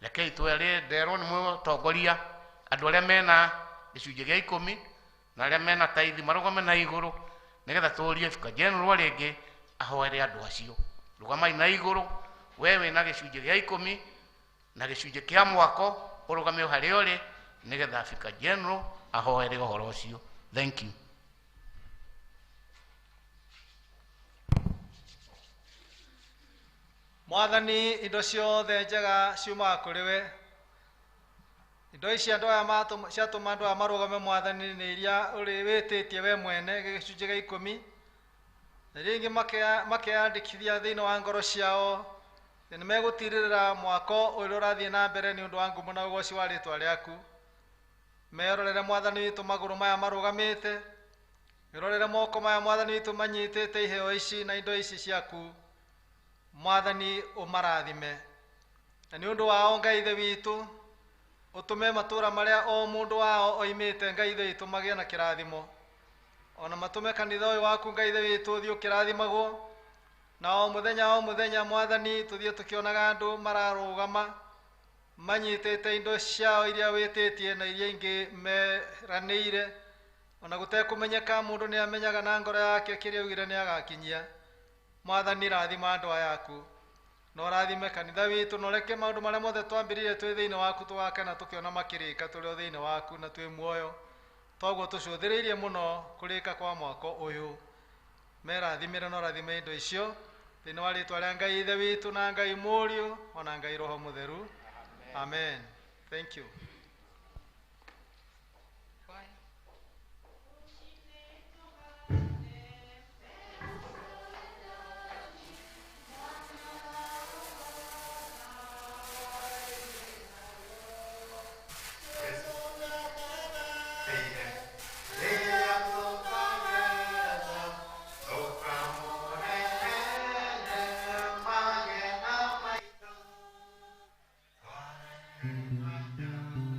Rekei twerĩ nderwo nĩ mũtongoria andũ arĩa mena gĩcunjĩ gĩa ikũmi na arĩa mena taithi marũgame na igũrũ nĩgetha tũrie Vicar General rĩngĩ ahoere andũ acio. Rũgamai na igũrũ, we wĩna gĩcunjĩ gĩa ikũmi na gĩcunjĩ kĩa mwako ũrũgame o harĩa ũrĩ nĩgetha Vicar General ahoere ũhoro ũcio. Thank you. Mwathani, indo ciothe njega ciumaga kũrĩ we. Indo ici andũ aya ciatũma andũ aya marũgame Mwathani nĩ iria ũrĩ wĩtĩtie we mwene gĩcunjĩ gĩa ikũmi, na iria ingĩ makeyandĩkithia thĩinĩ wa ngoro ciao nĩ megũtirĩrĩra mwako ũrĩa ũrathiĩ na mbere nĩ ũndũ wa ngumo na ũgoci wa rĩtwa rĩaku. Merorere Mwathani witũ magũrũ maya marũgamĩte, merorere moko maya Mwathani witũ manyitĩte iheo ici na indo ici ciaku. Mwathani ũmarathime, na nĩ ũndũ wao Ngai Ithe witũ ũtũme matũra marĩa o mũndũ wao oimĩte Ngai Ithe witũ magĩe na kĩrathimo, ona matũme kanitha ũyũ waku Ngai Ithe witũ ũthiĩ ũkĩrathimagwo, na o mũthenya Mwathani tũthiĩ tũkĩonaga andũ mararũgama manyitĩte indo ciao iria wĩtĩtie na iria ingĩ meranĩire, ona gũtekũmenyeka mũndũ nĩ amenyaga na ngoro yake kĩrĩa augire nĩ agakinyia. Mwathani rathima andũ aya aku, na ũrathime kanitha witũ, na ũreke maũndũ marĩa mothe twambĩrĩirie twĩ thĩinĩ waku tũgakena tũkĩona makĩrĩka tũrĩ o thĩinĩ waku na twĩ muoyo. Toguo tũcũthĩrĩirie mũno kũrĩka kwa mwako ũyũ. Merathimĩre na ũrathime indo icio thĩinĩ wa rĩtwa rĩa Ngai Ithe witũ na Ngai Mũriũ ona Ngai Roho Mũtheru. Amen. Thank you. Amen.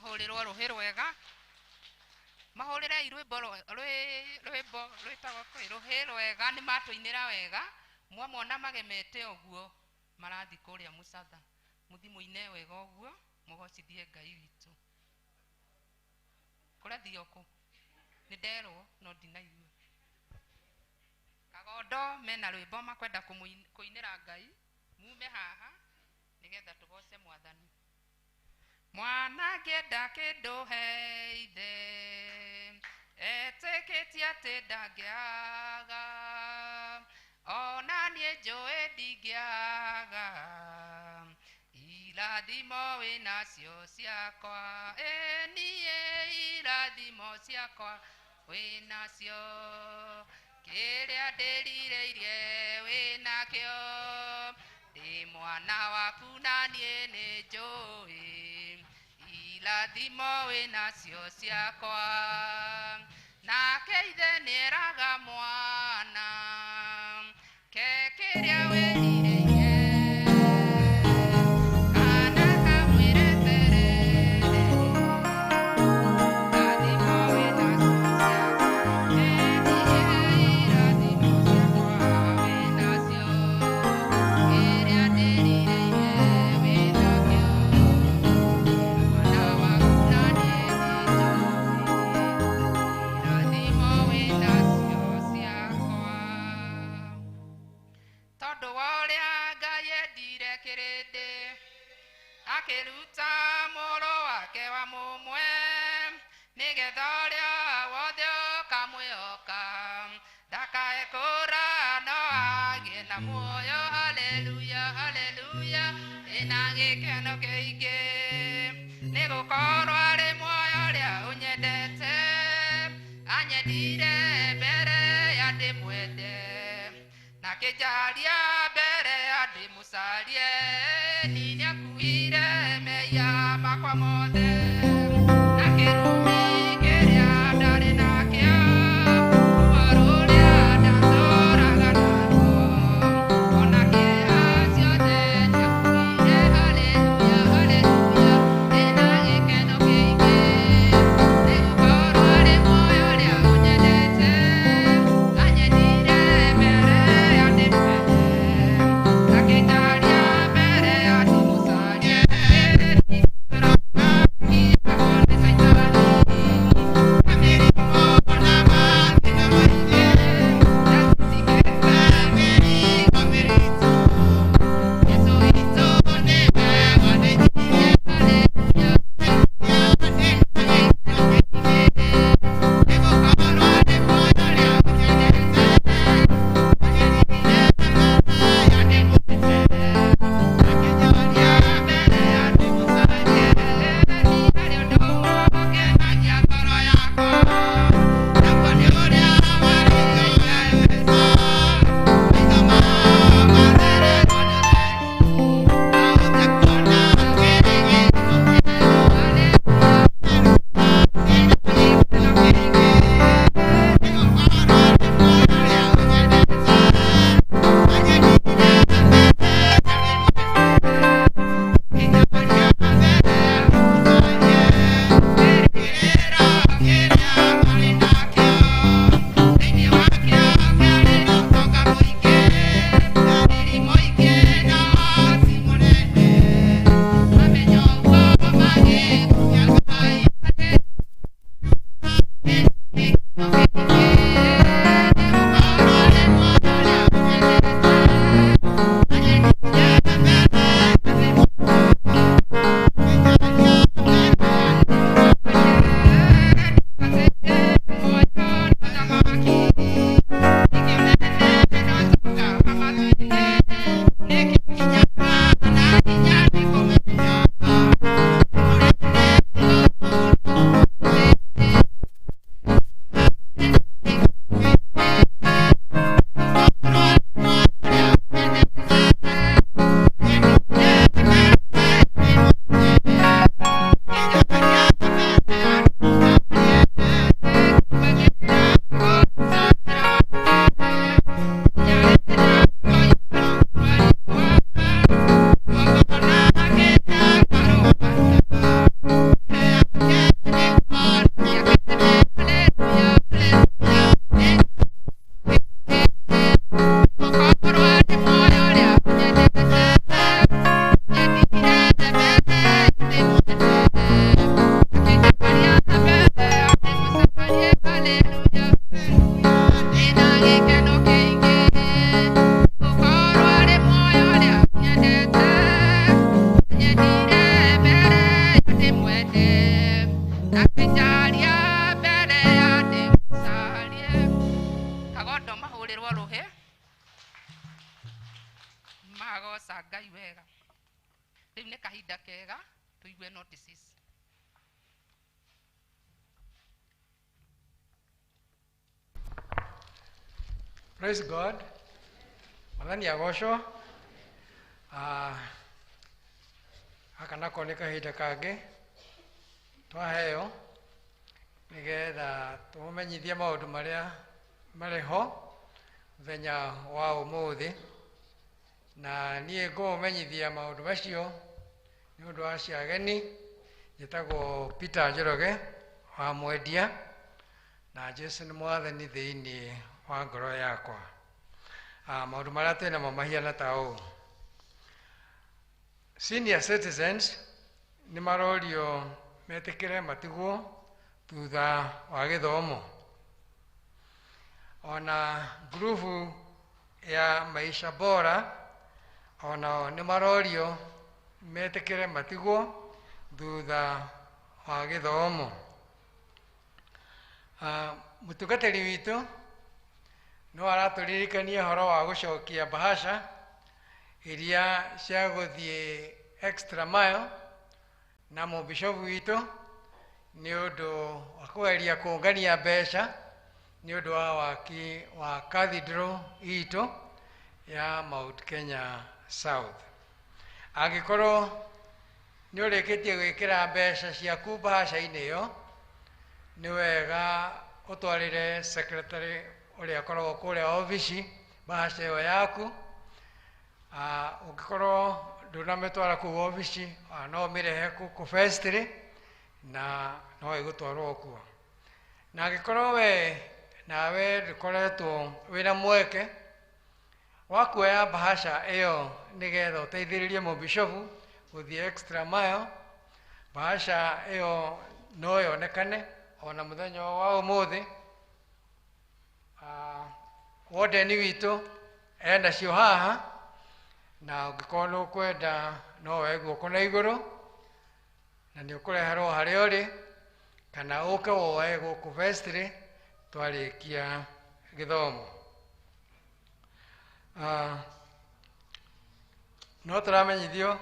Mahũrĩrwo rũhĩ rwega, mahũrĩrei rwĩmbo rwĩmbo rwĩtagwo kĩ, rũhĩ rwega, nĩ matũinĩra wega. Mwamona magemete ũguo marathiĩ kũrĩa mũcatha, mũthiĩ mũine wega ũguo mũgocithie Ngai witũ. Kũrathio kũ? Nĩ nderwo no ndinaigua. Kagondo mena rwĩmbo makwenda kũinĩra Ngai, mume haha nĩgetha tũgoce Mwathani. Mwana angĩenda kĩndũ he ithe, etĩkĩtie atĩ ndangĩaga, ona niĩ njũĩ ndingĩaga, irathimo wĩnacio ciakwa, ĩ niĩ irathimo ciakwa wĩnacio, kĩrĩa ndĩrirĩirie wĩnakĩo, ndĩ mwana waku na niĩ nĩ njũĩ, irathimo wĩnacio ciakwa. Nake ithe nĩeraga mwana, ke kĩrĩa wĩrirĩirie, kana kamwĩre terere, irathimo wĩnacio ciakwa, ĩ niĩ irathimo ciakwa wĩnacio, kĩrĩa ndĩrirĩirie wĩnakĩo, mwana waku na niĩ nĩ njũĩ, irathimo wĩnacio ciakwa. Tondũ wa ũrĩa Ngai endire kĩrĩndĩ, akĩruta mũrũ wake wa mũmwe, nĩgetha ũrĩa wothe ũkamwĩhoka ndakae kũũra no agĩe na muoyo. Haleluya, haleluya, ndĩna gĩkeno kĩingĩ, nĩgũkorwo arĩ muoyo ũrĩa ũnyendete, anyendire mbere ya ndĩmwende, na kĩnjaria mbere ya ndĩmũcarie, ni nĩakuire mehia makwa mothe, na kĩrumi kĩrĩa ndarĩ nakĩo, ruo rũrĩa ndatũũraga naruo, ona kĩeha ciothe nĩakuire. Haleluya, haleluya, ndĩna gĩkeno kĩingĩ, nĩgũkorwo arĩ muoyo ũrĩa ũnyendete, anyendire mbere ya ndĩmwende, akĩnjaria mbere ya ndĩmũcarie, nĩ Caitani. Nĩwagoca Ngai wega. Rĩu nĩ kahinda kega tũigue notices. Praise God. Mwathani agocwo. Gaka nako nĩ kahinda kangĩ twaheo nĩgetha tũmũmenyithie maũndũ marĩa marĩ ho mũthenya wa ũmũthĩ, na niĩ ngũmũmenyithia maũndũ macio nĩ ũndũ wa ciageni. Njĩtagwo Peter Njoroge wa Mwendia, na Jesu nĩ mwathani thĩinĩ wa ngoro yakwa. Maũndũ marĩa twĩ namo mahiana ta ũũ. Senior citizens nĩ marorio metĩkĩre matigwo thutha wa gĩthomo. Ona ngurubu ya Maisha Bora onao nĩ marorio metĩkĩre matigwo thutha wa gĩthomo. Mũtungatĩri witũ no aratũririkania ũhoro wa gũcokia bahasha iria cia gũthiĩ extra mile na mũbishobu witũ nĩ ũndũ wa kũgeria kũngania mbeca nĩ ũndũ wa waki wa cathedral itũ ya Mount Kenya South. Angĩkorwo nĩ ũrĩkĩtie gwĩkĩra mbeca ciaku bahasha-inĩ ĩyo, nĩ wega ũtwarĩre secretary ũrĩa akoragwo kũrĩa obici bahasha ĩyo yaku. Ũngĩkorwo ndũnamĩtwara kũu obici, no ũmĩrehe gũkũ vestry na no ĩgũtwarwo kuo. Na angĩkorwo we nawe ndũkoretwo wĩna mweke wa kuoya bahasha ĩyo nĩgetha ũteithĩrĩrie mũbishobu gũthiĩ extra mile, bahasha ĩyo no yonekane ona mũthenya wa ũmũthĩ. Wardeni witũ enacio haha, na ũngĩkorwo nĩ ũkwenda no woe guoko na igũrũ na nĩ ũkũreherwo harĩa ũrĩ, kana ũke woe gũkũ vestry twarĩkia gĩthomo. No tũramenyithio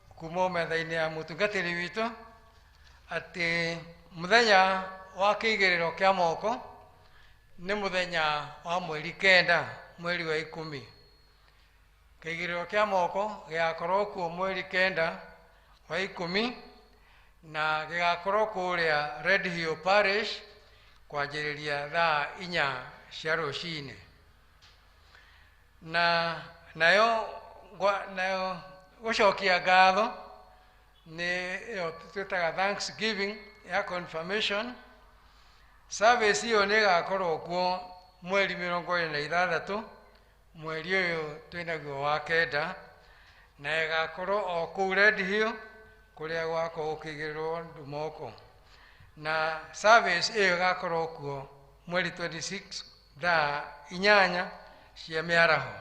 kuma metha-inĩ ya mũtungatĩri witũ atĩ mũthenya wa kĩigĩrĩro kĩa moko nĩ mũthenya wa mweri 9 mweri wa 10. Kĩigĩrĩro kĩa moko gĩgakorwo kuo mweri 9 wa 10 na gĩgakorwo kũrĩa Red Hill Parish kwanjĩrĩria thaa 4 cia rũcinĩ. Na nayo gũcokia ngatho nĩ ĩyo twĩtaga Thanksgiving ya confirmation service ĩyo nĩ ĩgakorwo kuo mweri 26 mweri ũyũ twĩnaguo wa 9, na ĩgakorwo o kũu Red Hill kũrĩa gwakorwo gũkĩigĩrĩrwo andũ moko. Na service ĩyo ĩgakorwo kuo mweri 26 thaa 8 cia mĩaraho.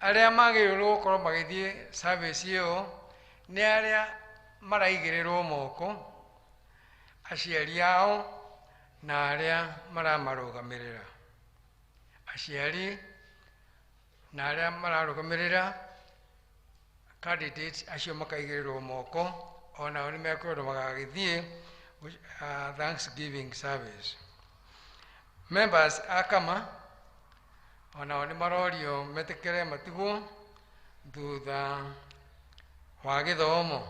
Arĩa magĩrĩirwo gũkorwo magĩthiĩ service ĩyo nĩ arĩa maraigĩrĩrwo moko, aciari ao na arĩa maramarũgamĩrĩra. Aciari na arĩa mararũgamĩrĩra candidates acio makaigĩrĩrwo moko, onao nĩ mekwendwo magagĩthiĩ Thanksgiving service. Members a kama onao nĩ marorio metĩkĩre matigwo thutha wa gĩthomo.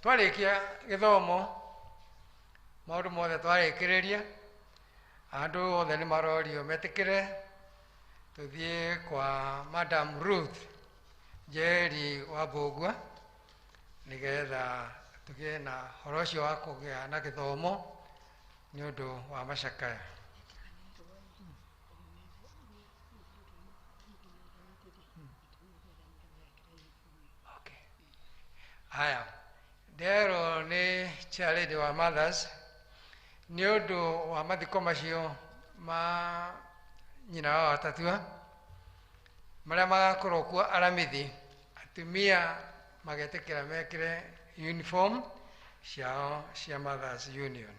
Twarĩkia gĩthomo maũndũ mothe twarĩkĩrĩria, andũ othe nĩ marorio metĩkĩre tũthiĩ kwa Madam Ruth Njeri wa Mbũgua nĩgetha tũgĩe na ũhoro ũcio wa kũgĩa na gĩthomo nĩ ũndũ wa macakaya. Okay. Haya, nderwo nĩ chairlady wa Mothers nĩ ũndũ wa mathiko macio ma nyina wa Watatua marĩa magakorwo kuo Aramithi, atumia magetĩkĩra mekĩre uniform ciao cia Mothers Union.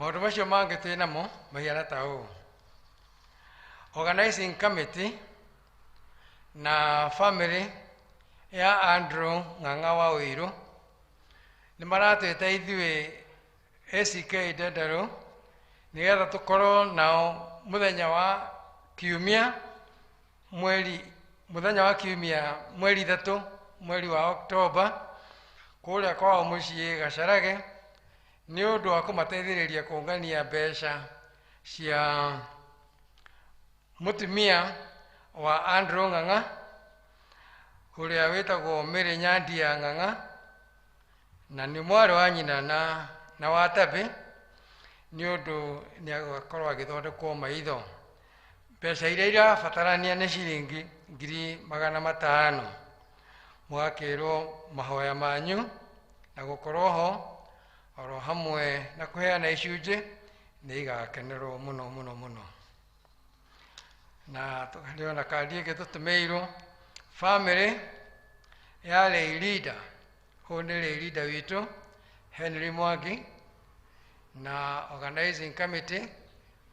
Maũndũ macio mangĩ twĩ namo mahiana ta ũũ: organizing committee na family ya Andrew Ng'ang'a wa Ũirũ nĩ maratwĩta ithuĩ ACK Ndenderũ nĩgetha tũkorwo nao mũthenya wa kiumia mweri mũthenya wa kiumia mweri 3 mweri wa Oktoba kũrĩa kwao mũciĩ Gacarage nĩ ũndũ wa kũmateithĩrĩria kũngania mbeca cia mũtumia wa Andrew Ng'ang'a ũrĩa wĩtagwo Mary Nyandia Ng'ang'a na nĩ mwarĩ wa nyina na wa Tabi nĩ ũndũ nĩ agakorwo agĩthondekwo maitho. Mbeca iria irabatarania nĩ ciringi 500,000. Mũgakĩrwo mahoya manyu na gũkorwo ho oro hamwe na kũheana icunjĩ nĩ igakenerwo mũno mũno mũno. Na tũkarĩo na kandi ĩngĩ tũtũmĩirwo family ya lay leader. Ũyũ nĩ lay leader witũ Henry Mwangi na organizing committee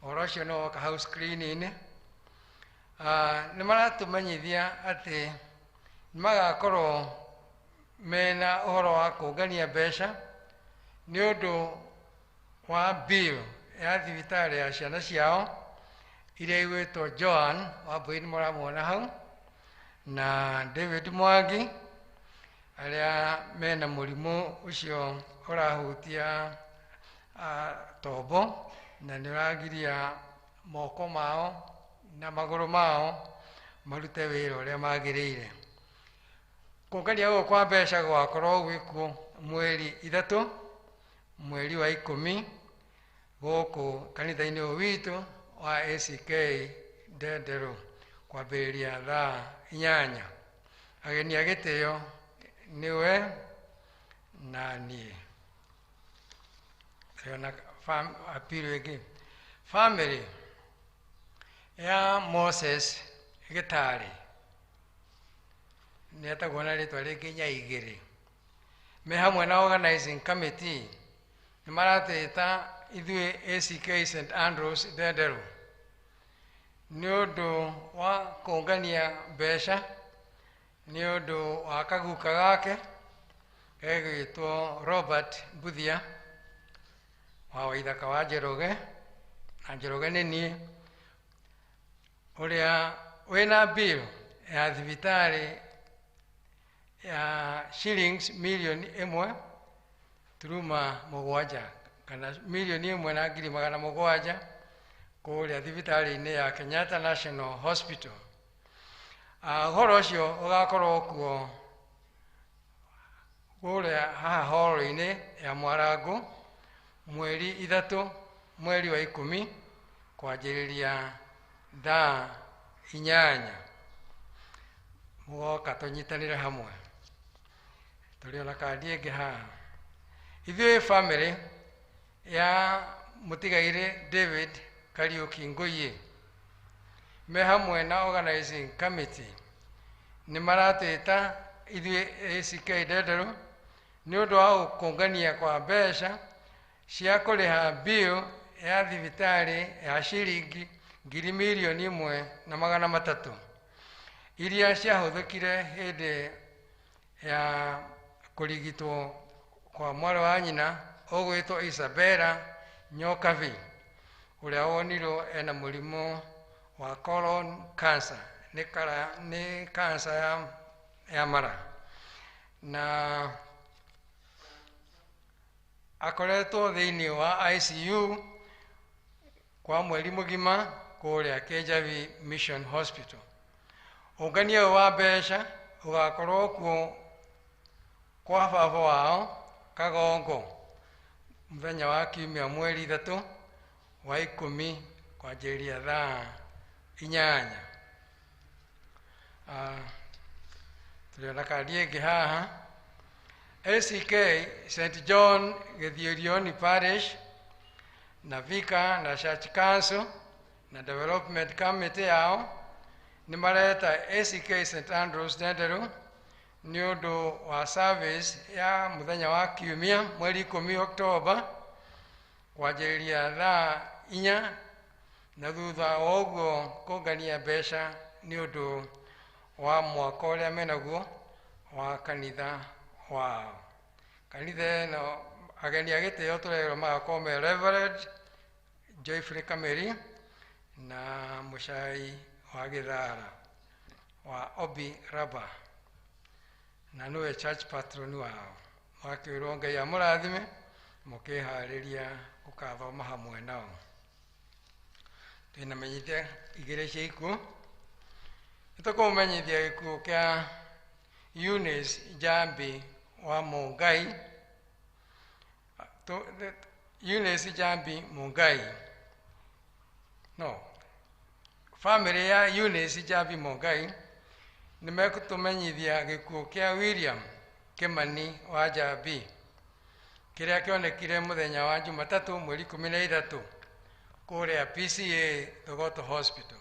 ũhoro ũcio nĩ woka house cleaning. Nĩ maratũmenyithia atĩ nĩ magakorwo mena ũhoro wa kũngania mbeca nĩ ũndũ wa bill ya thibitarĩ ya ciana ciao iria igwĩtwo Joan Wambui nĩ mũramuona hau na David Mwangi arĩa mena mũrimũ ũcio ũrahutia tombo na nĩ ũragiria moko mao na magũrũ mao marute wĩra ũrĩa magĩrĩire. Kũngania gũkũ kwa mbeca gũgakorwo gwĩkwo mweri 3 mweri wa 10 gũkũ kanitha-inĩ ũyũ witũ wa ACK Ndenderũ kwambĩrĩria thaa 8. Ageni a gĩtĩo nĩwe na niĩ. Tũrĩ appeal ĩngĩ. Family ya Moses Gĩtarĩ nĩ etagwo na rĩtwa rĩngĩ Nyaigĩrĩ me hamwe na organizing committee nĩ maratwĩta ithuĩ ACK St Andrews Ndenderũ nĩ ũndũ wa kũngania mbeca nĩ ũndũ wa kaguka gake gegwĩtwo Robert Mbuthia wa Waithaka wa Njoroge na Njoroge nĩ niĩ ũrĩa wĩna bill ya thibitarĩ ya shillings 1.7 million kana 1,700,000 kũrĩa thibitarĩ-inĩ ya Kenyatta National Hospital. Ũhoro ũcio ũgakorwo kuo kũrĩa haha hall-inĩ ya Mwarangũ mweri 3 mweri wa 10 kwanjĩrĩria thaa 8. Mũgoka tũnyitanĩre hamwe. Tũrĩ ona kandi ĩngĩ haha. Ithuĩ family ya mũtigairĩ David Kariuki Ngũiĩ me hamwe na organizing committee nĩ maratwĩta ithuĩ ACK Ndenderũ nĩ ũndũ wa kũngania kwa mbeca cia kũrĩha bill ya thibitarĩ ya ciringi 1,300,000 iria ciahũthĩkire hĩndĩ ya kũrigitwo kwa mwarĩ wa nyina ũgwĩtwo Isabella Nyokabi ũrĩa wonirwo ena mũrimũ wa colon cancer nĩ cancer ya mara na akoretwo thĩinĩ wa ICU kwa mweri mũgima kũrĩa Kijabi Mission Hospital. Ũngania ũyũ wa mbeca ũgakorwo kuo kwa baba wao Kagongo mũthenya wa kiumia mweri 3 wa 10 kwanjĩrĩria thaa 8. Tũrĩ ona kandi ĩngĩ haha. ACK St John Gĩthiũrioni Parish na Vicar na Church Council na Development Committee yao nĩ mareta ACK St Andrews Ndenderũ nĩ ũndũ wa service ya mũthenya wa kiumia mweri 10 Oktoba. Kwanjĩrĩria thaa 4 na thutha wa ũguo kũngania mbeca nĩ ũndũ wa mwaka ũrĩa menaguo wa kanitha wao. Kanitha ĩno ageni a gĩtĩo tũrerwo magakorwo me Reverend Joyfrey Kameri na mũcai wa Gĩthara wa Obi Raba, na nĩwe church patron wao. Makĩrwo Ngai amũrathime mũkĩharĩria gũkathoma hamwe nao. Twĩna menyithia igĩrĩ cia ikuũ. Nĩtũkũmũmenyithia gĩkuũ kĩa Eunice Njambi wa Mũngai. Eunice Njambi Mũngai. No. Family ya Eunice Njambi Mũngai nĩmekũtũmenyithia gĩkuũ kĩa William Kimani wa Njambi kĩrĩa kĩonekire mũthenya wa Jumatatũ mweri 13 kũrĩa PCA Thogoto Hospital.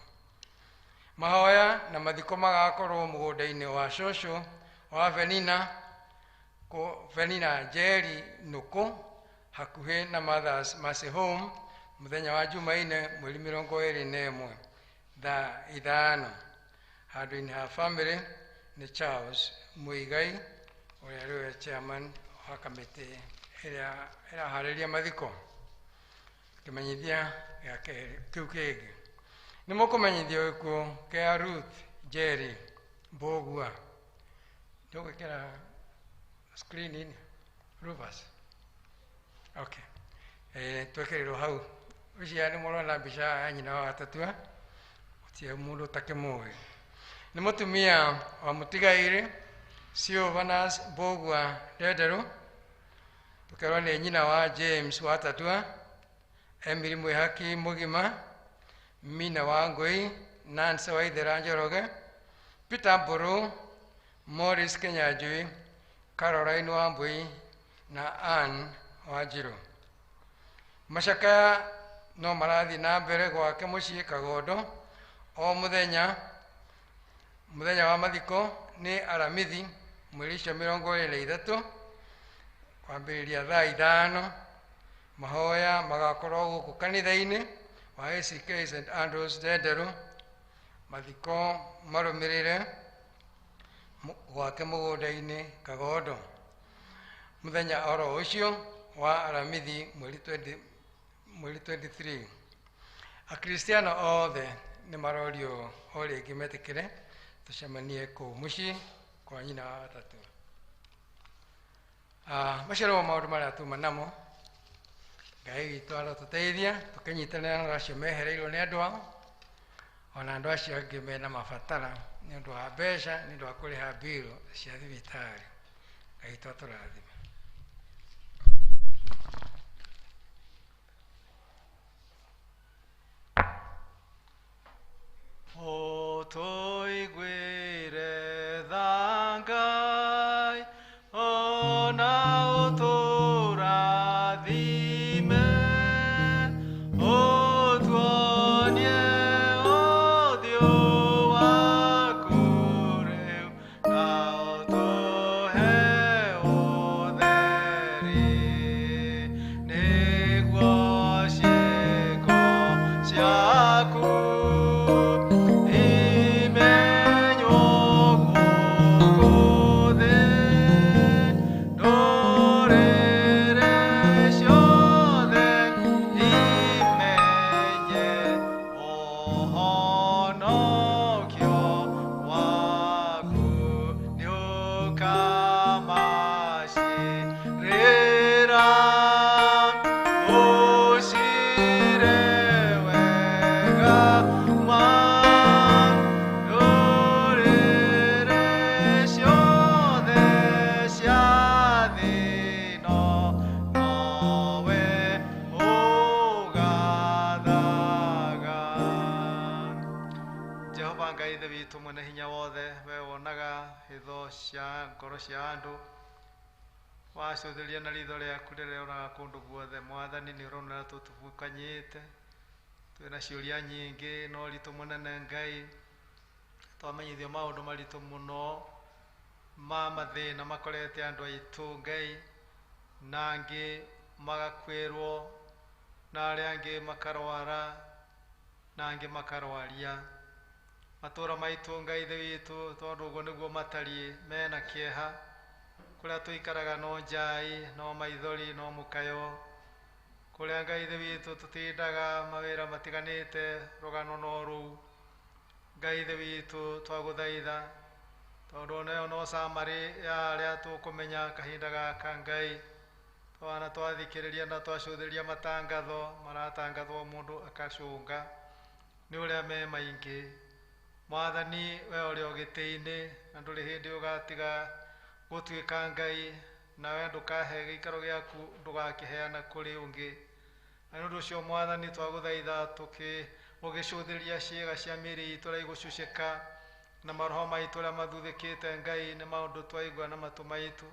Mahoya na mathiko magakorwo mũgũnda-inĩ wa cũcũ wa Venina, Venina Njeri Nũkũ hakuhĩ na Mothers Mercy Home mũthenya wa Jumaine mweri 21 thaa 5. Handũ-inĩ ha family nĩ Charles Muigai ũrĩa rĩwe chairman wa kamĩtĩ ĩrĩa ĩraharĩria mathiko. Kĩmenyithia gĩa kerĩ kĩu kĩngĩ nĩ mũkũmenyithio gĩkuũ kĩa Ruth Njeri Mbũgua. Ndũgwĩkĩra screen-inĩ Rufus. Okay. Twĩkĩrĩrwo hau. Ũcio nĩ mũrona mbica ya nyina wa Gatatua, gũtirĩ mũndũ ũtakĩmũĩ. Nĩ mũtumia wa mũtigairĩ Silvanus Mbũgua Ndenderũ, tũkerwo nĩ nyina wa James wa Tatua, Emily Mwĩhaki Mũgima, Mina wa Ngũi, Nancy Waithera Njoroge, Peter Mbũrũ, Morris Kinyanjui, Caroline Wambui na Ann Wanjiru. Macakaya no marathiĩ na mbere gwake mũciĩ Kagondo o mũthenya. Mũthenya wa mathiko nĩ Aramithi mweri ũcio 23 kwambĩrĩria thaa 5. Mahoya magakorwo gũkũ kanitha-inĩ wa ACK St Andrews Ndenderũ. Mathiko marũmĩrĩre gwake mũgũnda-inĩ Kagondo mũthenya oro ũcio wa Aramithi mweri 23. Akristiano othe nĩ marorio o rĩngĩ metĩkĩre tũcemanie kũu mũciĩ kwa nyina wa Gatatũ. Macio nĩmo maũndũ marĩa tuma namo. Ngai witũ arotũteithia tũkĩnyitanĩra na acio mehereirwo nĩ andũ ao, ona andũ acio angĩ mena mabatara nĩ ũndũ wa mbeca, nĩ ũndũ wa kũrĩha mbirũ cia thibitarĩ. Ngai witũ atũrathime. Ũtũiguĩre tha Ngai, ona ũtũrathime, ũtuonie ũthiũ waku rĩu, na ũtũhe ũtheri, nĩguo ciĩko ciaku imenywo gũkũ thĩ, ndũrĩrĩ ciothe imenye ũhonokio waku. Nĩũkamacirĩra ũcire wega ma ndũrĩrĩ ciothe cia thĩ ĩno, nowe ũgathaga. Jehova Ngai Ithe witũ mwene hinya wothe, we wonaga hitho cia ngoro cia andũ, wacũthĩrĩria na ritho rĩaku rĩrĩa ũraga kũndũ guothe. Mwathani, nĩ ũrona ũrĩa tũtubũkanyĩte, twĩna ciũria nyingĩ na ũritũ mũnene. Ngai, twamenyithio maũndũ maritũ mũno ma mathĩna makorete andũ aitũ, Ngai, na angĩ magakwĩrwo na arĩa angĩ makarwara na angĩ makarwaria. Matũũra maitũ Ngai Ithe witũ, tondũ ũguo nĩguo matariĩ, mena kĩeha. Kũrĩa tũikaraga no njai, no maithori, no mũkayo. Kũrĩa Ngai Ithe witũ tũtindaga mawĩra matiganĩte, rũgano no rũu. Ngai Ithe witũ twagũthaitha, tondũ onayo no summary ya arĩa tũkũmenya kahinda gaka Ngai. Twana twathikĩrĩria na twacũthĩrĩria matangatho, maratangathwo mũndũ akacũnga nĩ ũrĩa me maingĩ. Mwathani we ũrĩ o gĩtĩ-inĩ na ndũrĩ hĩndĩ ũgatiga gũtuĩka Ngai, nawe ndũkahe gĩikaro gĩaku ndũgakĩheana kũrĩ ũngĩ. Na nĩ ũndũ ũcio Mwathani twagũthaitha ũgĩcũthĩrĩria ciĩga cia mĩĩrĩ itũ ũrĩa igũcucĩka na maroho maitũ ũrĩa mathuthĩkĩte Ngai nĩ maũndũ twaigua na matũ maitũ.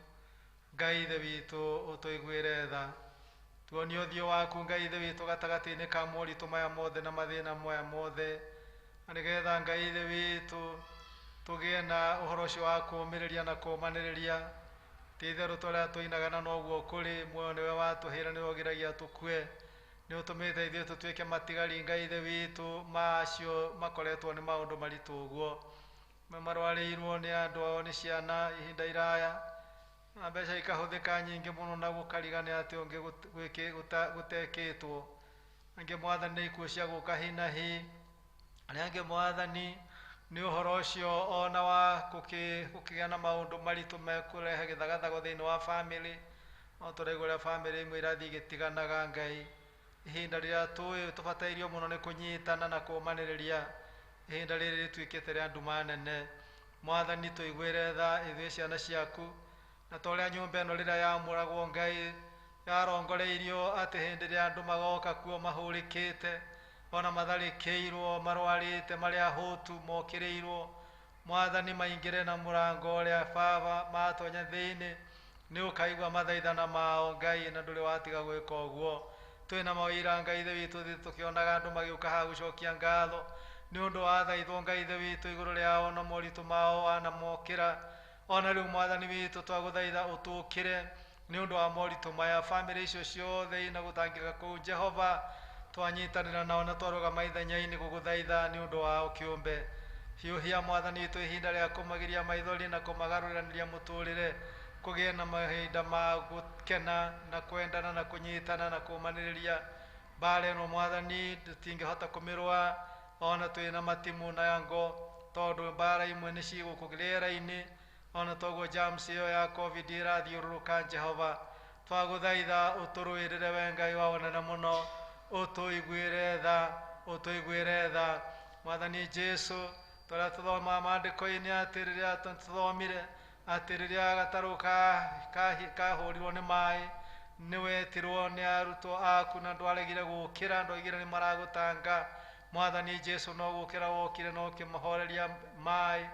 Ngai Ithe witũ ũtũiguĩre tha, tuonie ũthiũ waku Ngai Ithe witũ gatagatĩ-inĩ ka moritũ maya mothe na mathĩna maya mothe, na nĩgetha Ngai Ithe witũ tũgĩe na ũhoro ũcio wa kũũmĩrĩria na kũũmanĩrĩria. Ti itherũ tũrĩa tũinaga na noguo kũrĩ, muoyo nĩwe watũheire, nĩwe ũgiragia tũkue. Nĩ ũtũmĩte ithuĩ tũtuĩke matigari Ngai Ithe witũ ma acio makoretwo nĩ maũndũ maritũ ũguo, marwarĩirwo nĩ andũ ao nĩ ciana ihinda iraya, na mbeca ikahũthĩka nyingĩ mũno na gũkarigana atĩ ũngĩ gũtekĩtwo. Angĩ Mwathani nĩ ikuũ cia gũka hi na hi, arĩa angĩ Mwathani nĩ ũhoro ũcio ona wa gũkĩgĩa na maũndũ maritũ mekũrehe gĩthagathago thĩinĩ wa bamĩrĩ. No tũraigua ũrĩa bamĩrĩ imwe irathiĩ igĩtiganaga Ngai. Ihinda rĩrĩa tũĩ tũbatairio mũno nĩ kũnyitana na kũũmanĩrĩria, ihinda rĩrĩ rĩtuĩkĩte rĩa nduma nene. Mwathani tũiguĩre tha ithuĩ ciana ciaku, na ta ũrĩa nyũmba ĩno rĩrĩa yamũragwo Ngai yarongoreirio atĩ hĩndĩ ĩrĩa andũ magoka kuo mahũrĩkĩte, ona matharĩkĩirwo, marwarĩte, marĩ ahũtu, mokĩrĩirwo, Mwathani maingĩre na mũrango ũrĩa Baba matonya thĩinĩ, nĩ ũkaigua mathaithana mao Ngai, na ndũrĩ watiga gwĩka ũguo. Twĩna mawĩra Ngai Ithe witũ thĩ tũkĩonaga andũ magĩũka haha gũcokia ngatho nĩ ũndũ wa thaithwo Ngai Ithe witũ igũrũ rĩao na moritũ mao wanamokĩra. Ona rĩu Mwathani witũ twagũthaitha ũtũũkĩre nĩ ũndũ wa moritũ maya, bamĩrĩ icio ciothe ina gũtangĩka kũu Jehova, twanyitanĩra nao na twarũgama ithenya-inĩ gũgũthaitha nĩ ũndũ wao kĩũmbe. Hiũhia Mwathani witũ ihinda rĩa kũmagiria maithori na kũmagarũranĩria mũtũrĩre, kũgĩe na mahinda ma gũkena na kwendana na kũnyitana na kũũmanĩrĩria. Mbara ĩno Mwathani tũtingĩhota kũmĩrũa ona twĩna matimũ na ngo, tondũ mbara imwe nĩ cigũkũ rĩera-inĩ, ona toguo germs ĩyo ya COVID ĩrathiũrũrũka. Jehova twagũthaitha ũtũrũĩrĩre we Ngai wa ũnene mũno, ũtũiguĩre tha, ũtũiguĩre tha. Mwathani Jesu, tũrĩa tũthomaga maandĩko-inĩ atĩ rĩrĩa tũthomire atĩ rĩrĩa gatarũ kahũrirwo nĩ maĩ, nĩ wetirwo nĩ arutwo aku na ndwaregire gũkĩra, ndwaigire nĩ maragũtanga. Mwathani Jesu no gũkĩra wokire na ũkĩmahoreria maĩ,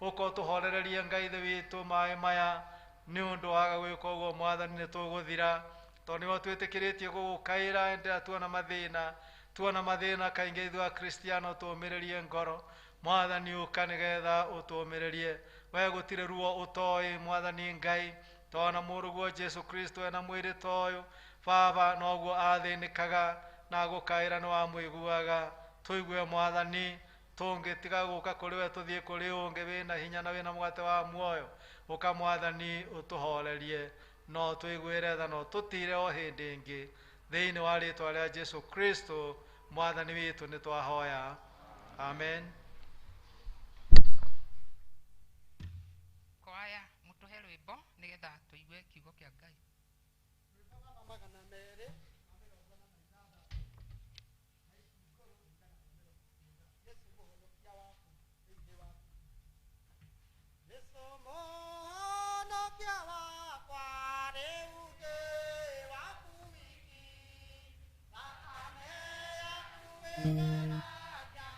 ũka ũtũhorererie Ngai Ithe witũ maĩ maya, nĩ ũndũ waga gwĩka ũguo Mwathani nĩ tũgũthira, tondũ nĩwe twĩtĩkĩrĩtie gũgũkaĩra hĩndĩ ĩrĩa tuona mathĩna. Tuona mathĩna kaingĩ ithuĩ Akristiano tũũmĩrĩrie ngoro. Mwathani ũka nĩgetha ũtũũmĩrĩrie. We gũtirĩ ruo ũtoĩ Mwathani Ngai, tona mũrũguo Jesu Kristo ena mwĩrĩ ta ũyũ, Baba noguo athĩnĩkaga na gũkaĩra nĩ wamũiguaga. Tũigue Mwathani, tũngĩtiga gũka kũrĩ we tũthiĩ kũrĩ ũngĩ wĩna hinya na wĩna mũgate wa muoyo. Ũka Mwathani ũtũhorerie, no tũiguĩre tha, no tũtire o hĩndĩ ĩngĩ. Thĩinĩ wa rĩtwa rĩa Jesu Kristo Mwathani witũ nĩ twahoya, amen. Kwaya mũtũhe rwĩmbo nĩgetha tũigue kiugo kĩa Ngai. Mũhonokia wakwa rĩu ndĩ waku wiki, thakame yaku ĩtheragia,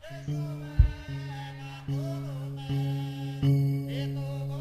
Jesũ wena tũrũme, nĩtũgũgũcoka.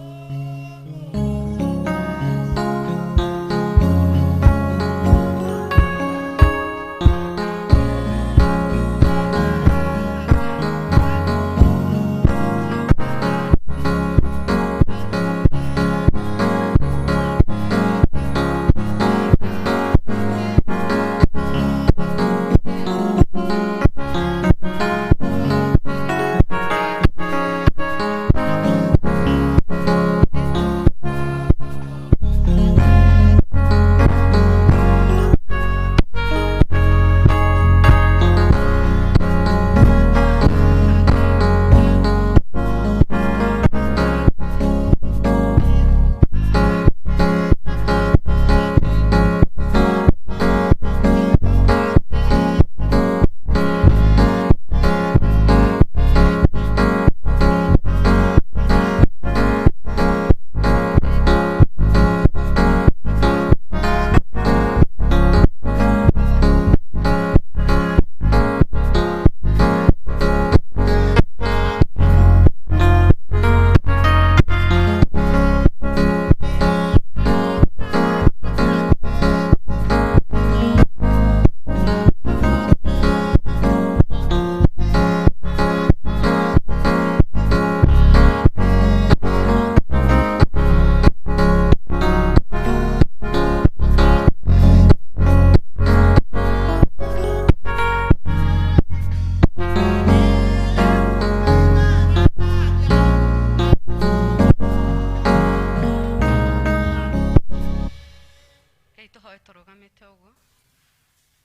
Rekei tũhoe tũrũgamĩte ũguo.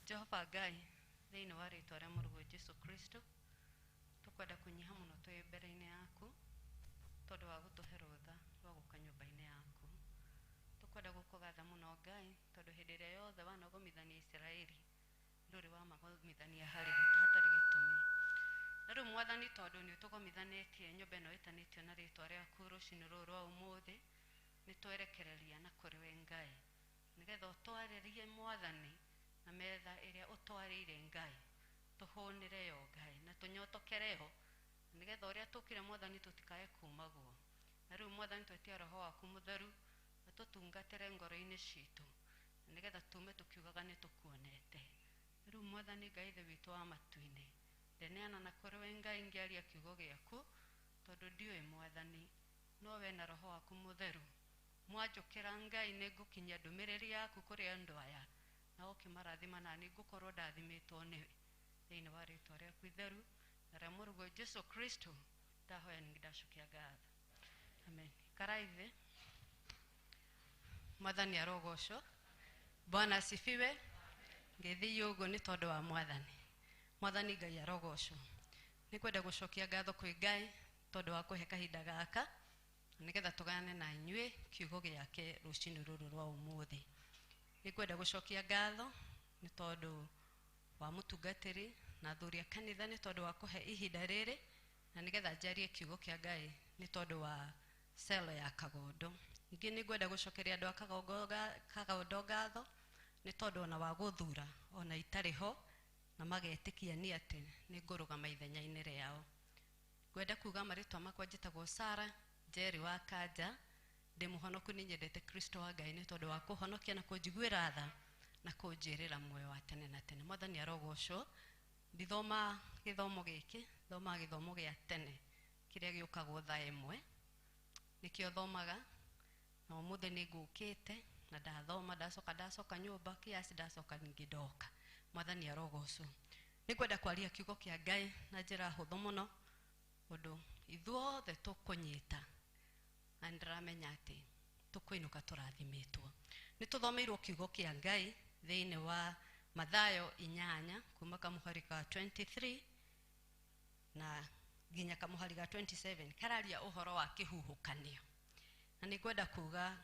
Jehova Ngai, thĩinĩ wa rĩtwa rĩa mũrũguo Jesu Kristo, tũkwenda kũnyiha mũno twĩ mbere-inĩ yaku tondũ wa gũtũhe rũtha rwa gũka nyũmba-inĩ yaku. Tũkwenda gũkũgatha mũno Ngai tondũ hĩndĩ ĩrĩa yothe wanagomithania Isiraeli ndũrĩ wamagomithania harĩ hatarĩ gĩtũmi. Na rĩu Mwathani tondũ nĩ ũtũgomithanĩtie nyũmba ĩno ĩtanĩtio na rĩtwa rĩaku rũcinĩ rũrũ rwa ũmũthĩ, nĩ twerekereria na kũrĩ we Ngai nĩgetha ũtwarĩrie Mwathani na metha ĩrĩa ũtwarĩire Ngai tũhũnĩre yo Ngai na tũnyotokere yo nĩgetha ũrĩa tũkire Mwathani tũtikae kumaguo. Na rĩu Mwathani twetia roho waku mũtheru atũtungatĩre ngoro-inĩ citũ nĩgetha tume tũkiugaga nĩ tũkuonete. Rĩu Mwathani Ngai Ithe witũ wa matu-inĩ, ndeneana na kũrĩ we Ngai ngĩaria kiugo gĩaku tondũ ndiũĩ Mwathani no we na roho waku mũtheru mwanjũkĩra Ngai nĩ ngũkinyia ndũmĩrĩri yaku kũrĩ andũ aya na ũkĩmarathima na nĩ ngũkorwo ndathimĩtwo nĩwe thĩinĩ wa rĩtwa rĩaku itheru na rĩa mũrũguo Jesu Kristo ndahoya ningĩ ndacokia ngatho. Amen. Karai thĩ. Mwathani arogocwo. Bwana asifiwe. Ngĩthiĩ ũguo nĩ tondũ wa Mwathani. Mwathani Ngai arogocwo. Nĩ kwenda gũcokia ngatho kwĩ Ngai tondũ wa kũhe kahinda gaka nĩgetha tũgayane na inyuĩ kiugo gĩake rũcinĩ rũrũ rwa ũmũthĩ. Nĩ kwenda gũcokia ngatho nĩ tondũ wa mũtungatĩri na athuri a kanitha nĩ tondũ wa kũhe ihinda rĩrĩ na nĩgetha njarie kiugo kĩa Ngai nĩ tondũ wa cell ya Kagondo. Ningĩ nĩ ngwenda gũcokeria andũ a Kagondo ngatho nĩ tondũ ona wa gũthura ona itarĩ ho na magetĩkia ni atĩ nĩ ngũrũgama ithenya-inĩ rĩao. Ngwenda kuga marĩtwa makwa njĩtagwo Sarah Njeri wa Kanja, ndĩ mũhonoku nĩ nyendete Kristo wa Ngai nĩ tondũ wa kũhonokia na kũnjiguĩra tha na kũnjĩrĩra muoyo wa tene na tene. Mwathani arogocwo. Ndithoma gĩthomo gĩkĩ, thomaga gĩthomo gĩa tene kĩrĩa gĩũkagwo thaa ĩmwe nĩkĩo thomaga, na ũmũthĩ nĩ ngũkĩte na ndathoma ndacoka nyũmba kiasi ndacoka ningĩ ndoka. Mwathani arogocwo. Nĩ ngwenda kwaria kiugo kĩa Ngai na njĩra hũthũ mũno ũndũ ithuothe tũkũnyita na nĩndĩramenya atĩ tũkũinũka tũrathimĩtwo. Nĩ tũthomeirwo kiugo kĩa Ngai thĩinĩ wa Mathayo 8 kuma kamũhari ka 23 na nginya kamũhari ga 27 kararia ũhoro wa kĩhuhũkanio. Na nĩ ngwenda kuga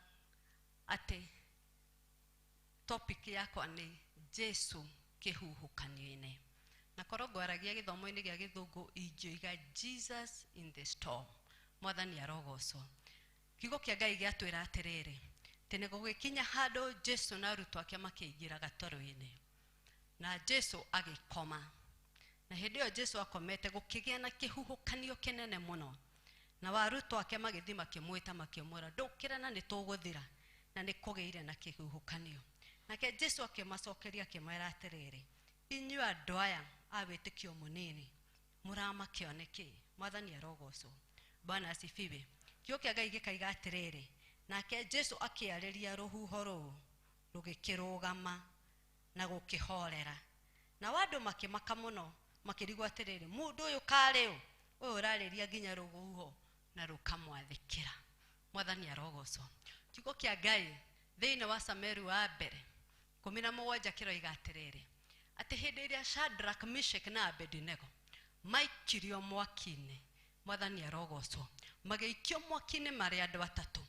atĩ topic yakwa nĩ Jesu kĩhuhũkanio-inĩ. Na korwo ngwaragia gĩthomo-inĩ gĩa gĩthũngũ ingĩoiga Jesus in the storm. Mwathani arogocwo. Kiugo kĩa Ngai gĩatwĩra atĩrĩrĩ, atĩ nĩ gũgĩkinya handũ Jesu na arutwo ake makĩingĩra gatarũ-inĩ na Jesu agĩkoma. Na hĩndĩ ĩyo Jesu akomete gũkĩgĩa na kĩhuhũkanio kĩnene mũno, na arutwo ake magĩthiĩ makĩmwĩta makĩmwĩra ndũkĩra na nĩ tũgũthira na nĩ kũgĩire na kĩhuhũkanio. Nake Jesu akĩmacokeria akĩmera atĩrĩrĩ, inyuĩ andũ aya a wĩtĩkio mũnini mũramakio nĩkĩ? Mwathani arogocwo. Bwana asifiwe. Kiugo kĩa Ngai gĩkaiga atĩrĩrĩ, nake Jesu akĩarĩria rũhuho rũu rũgĩkĩrũgama na gũkĩhorera, na andũ makĩmaka mũno makĩrigwo atĩrĩrĩ, mũndũ ũyũ karĩ ũ ũyũ ũrarĩria nginya rũhuho na rũkamwathĩkĩra. Mwathani arogocwo. Kiugo kĩa Ngai thĩinĩ wa Samueli wa mbere 17 kĩroiga atĩrĩrĩ, atĩ hĩndĩ ĩrĩa Shadrach, Meshach na Abednego maikirio mwaki-inĩ, Mwathani arogocwo, magĩikio mwaki-inĩ marĩ andũ atatũ,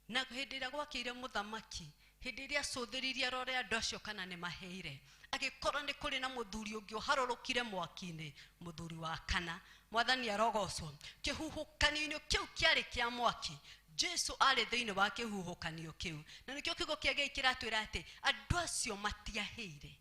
na hĩndĩ ĩrĩa gwakĩire mũthamaki, hĩndĩ ĩrĩa acũthĩrĩirie arore andũ acio kana nĩ mahĩire, agĩkorwo nĩ kũrĩ na mũthuri ũngĩ ũharũrũkire mwaki-inĩ, mũthuri wa kana. Mwathani arogocwo. Kĩhuhũkanio-inĩ kĩu kĩarĩ kĩa mwaki, Jesu arĩ thĩinĩ wa kĩhuhũkanio kĩu, na nĩkĩo kiugo kĩa Ngai kĩratwĩra atĩ andũ acio matiahĩire.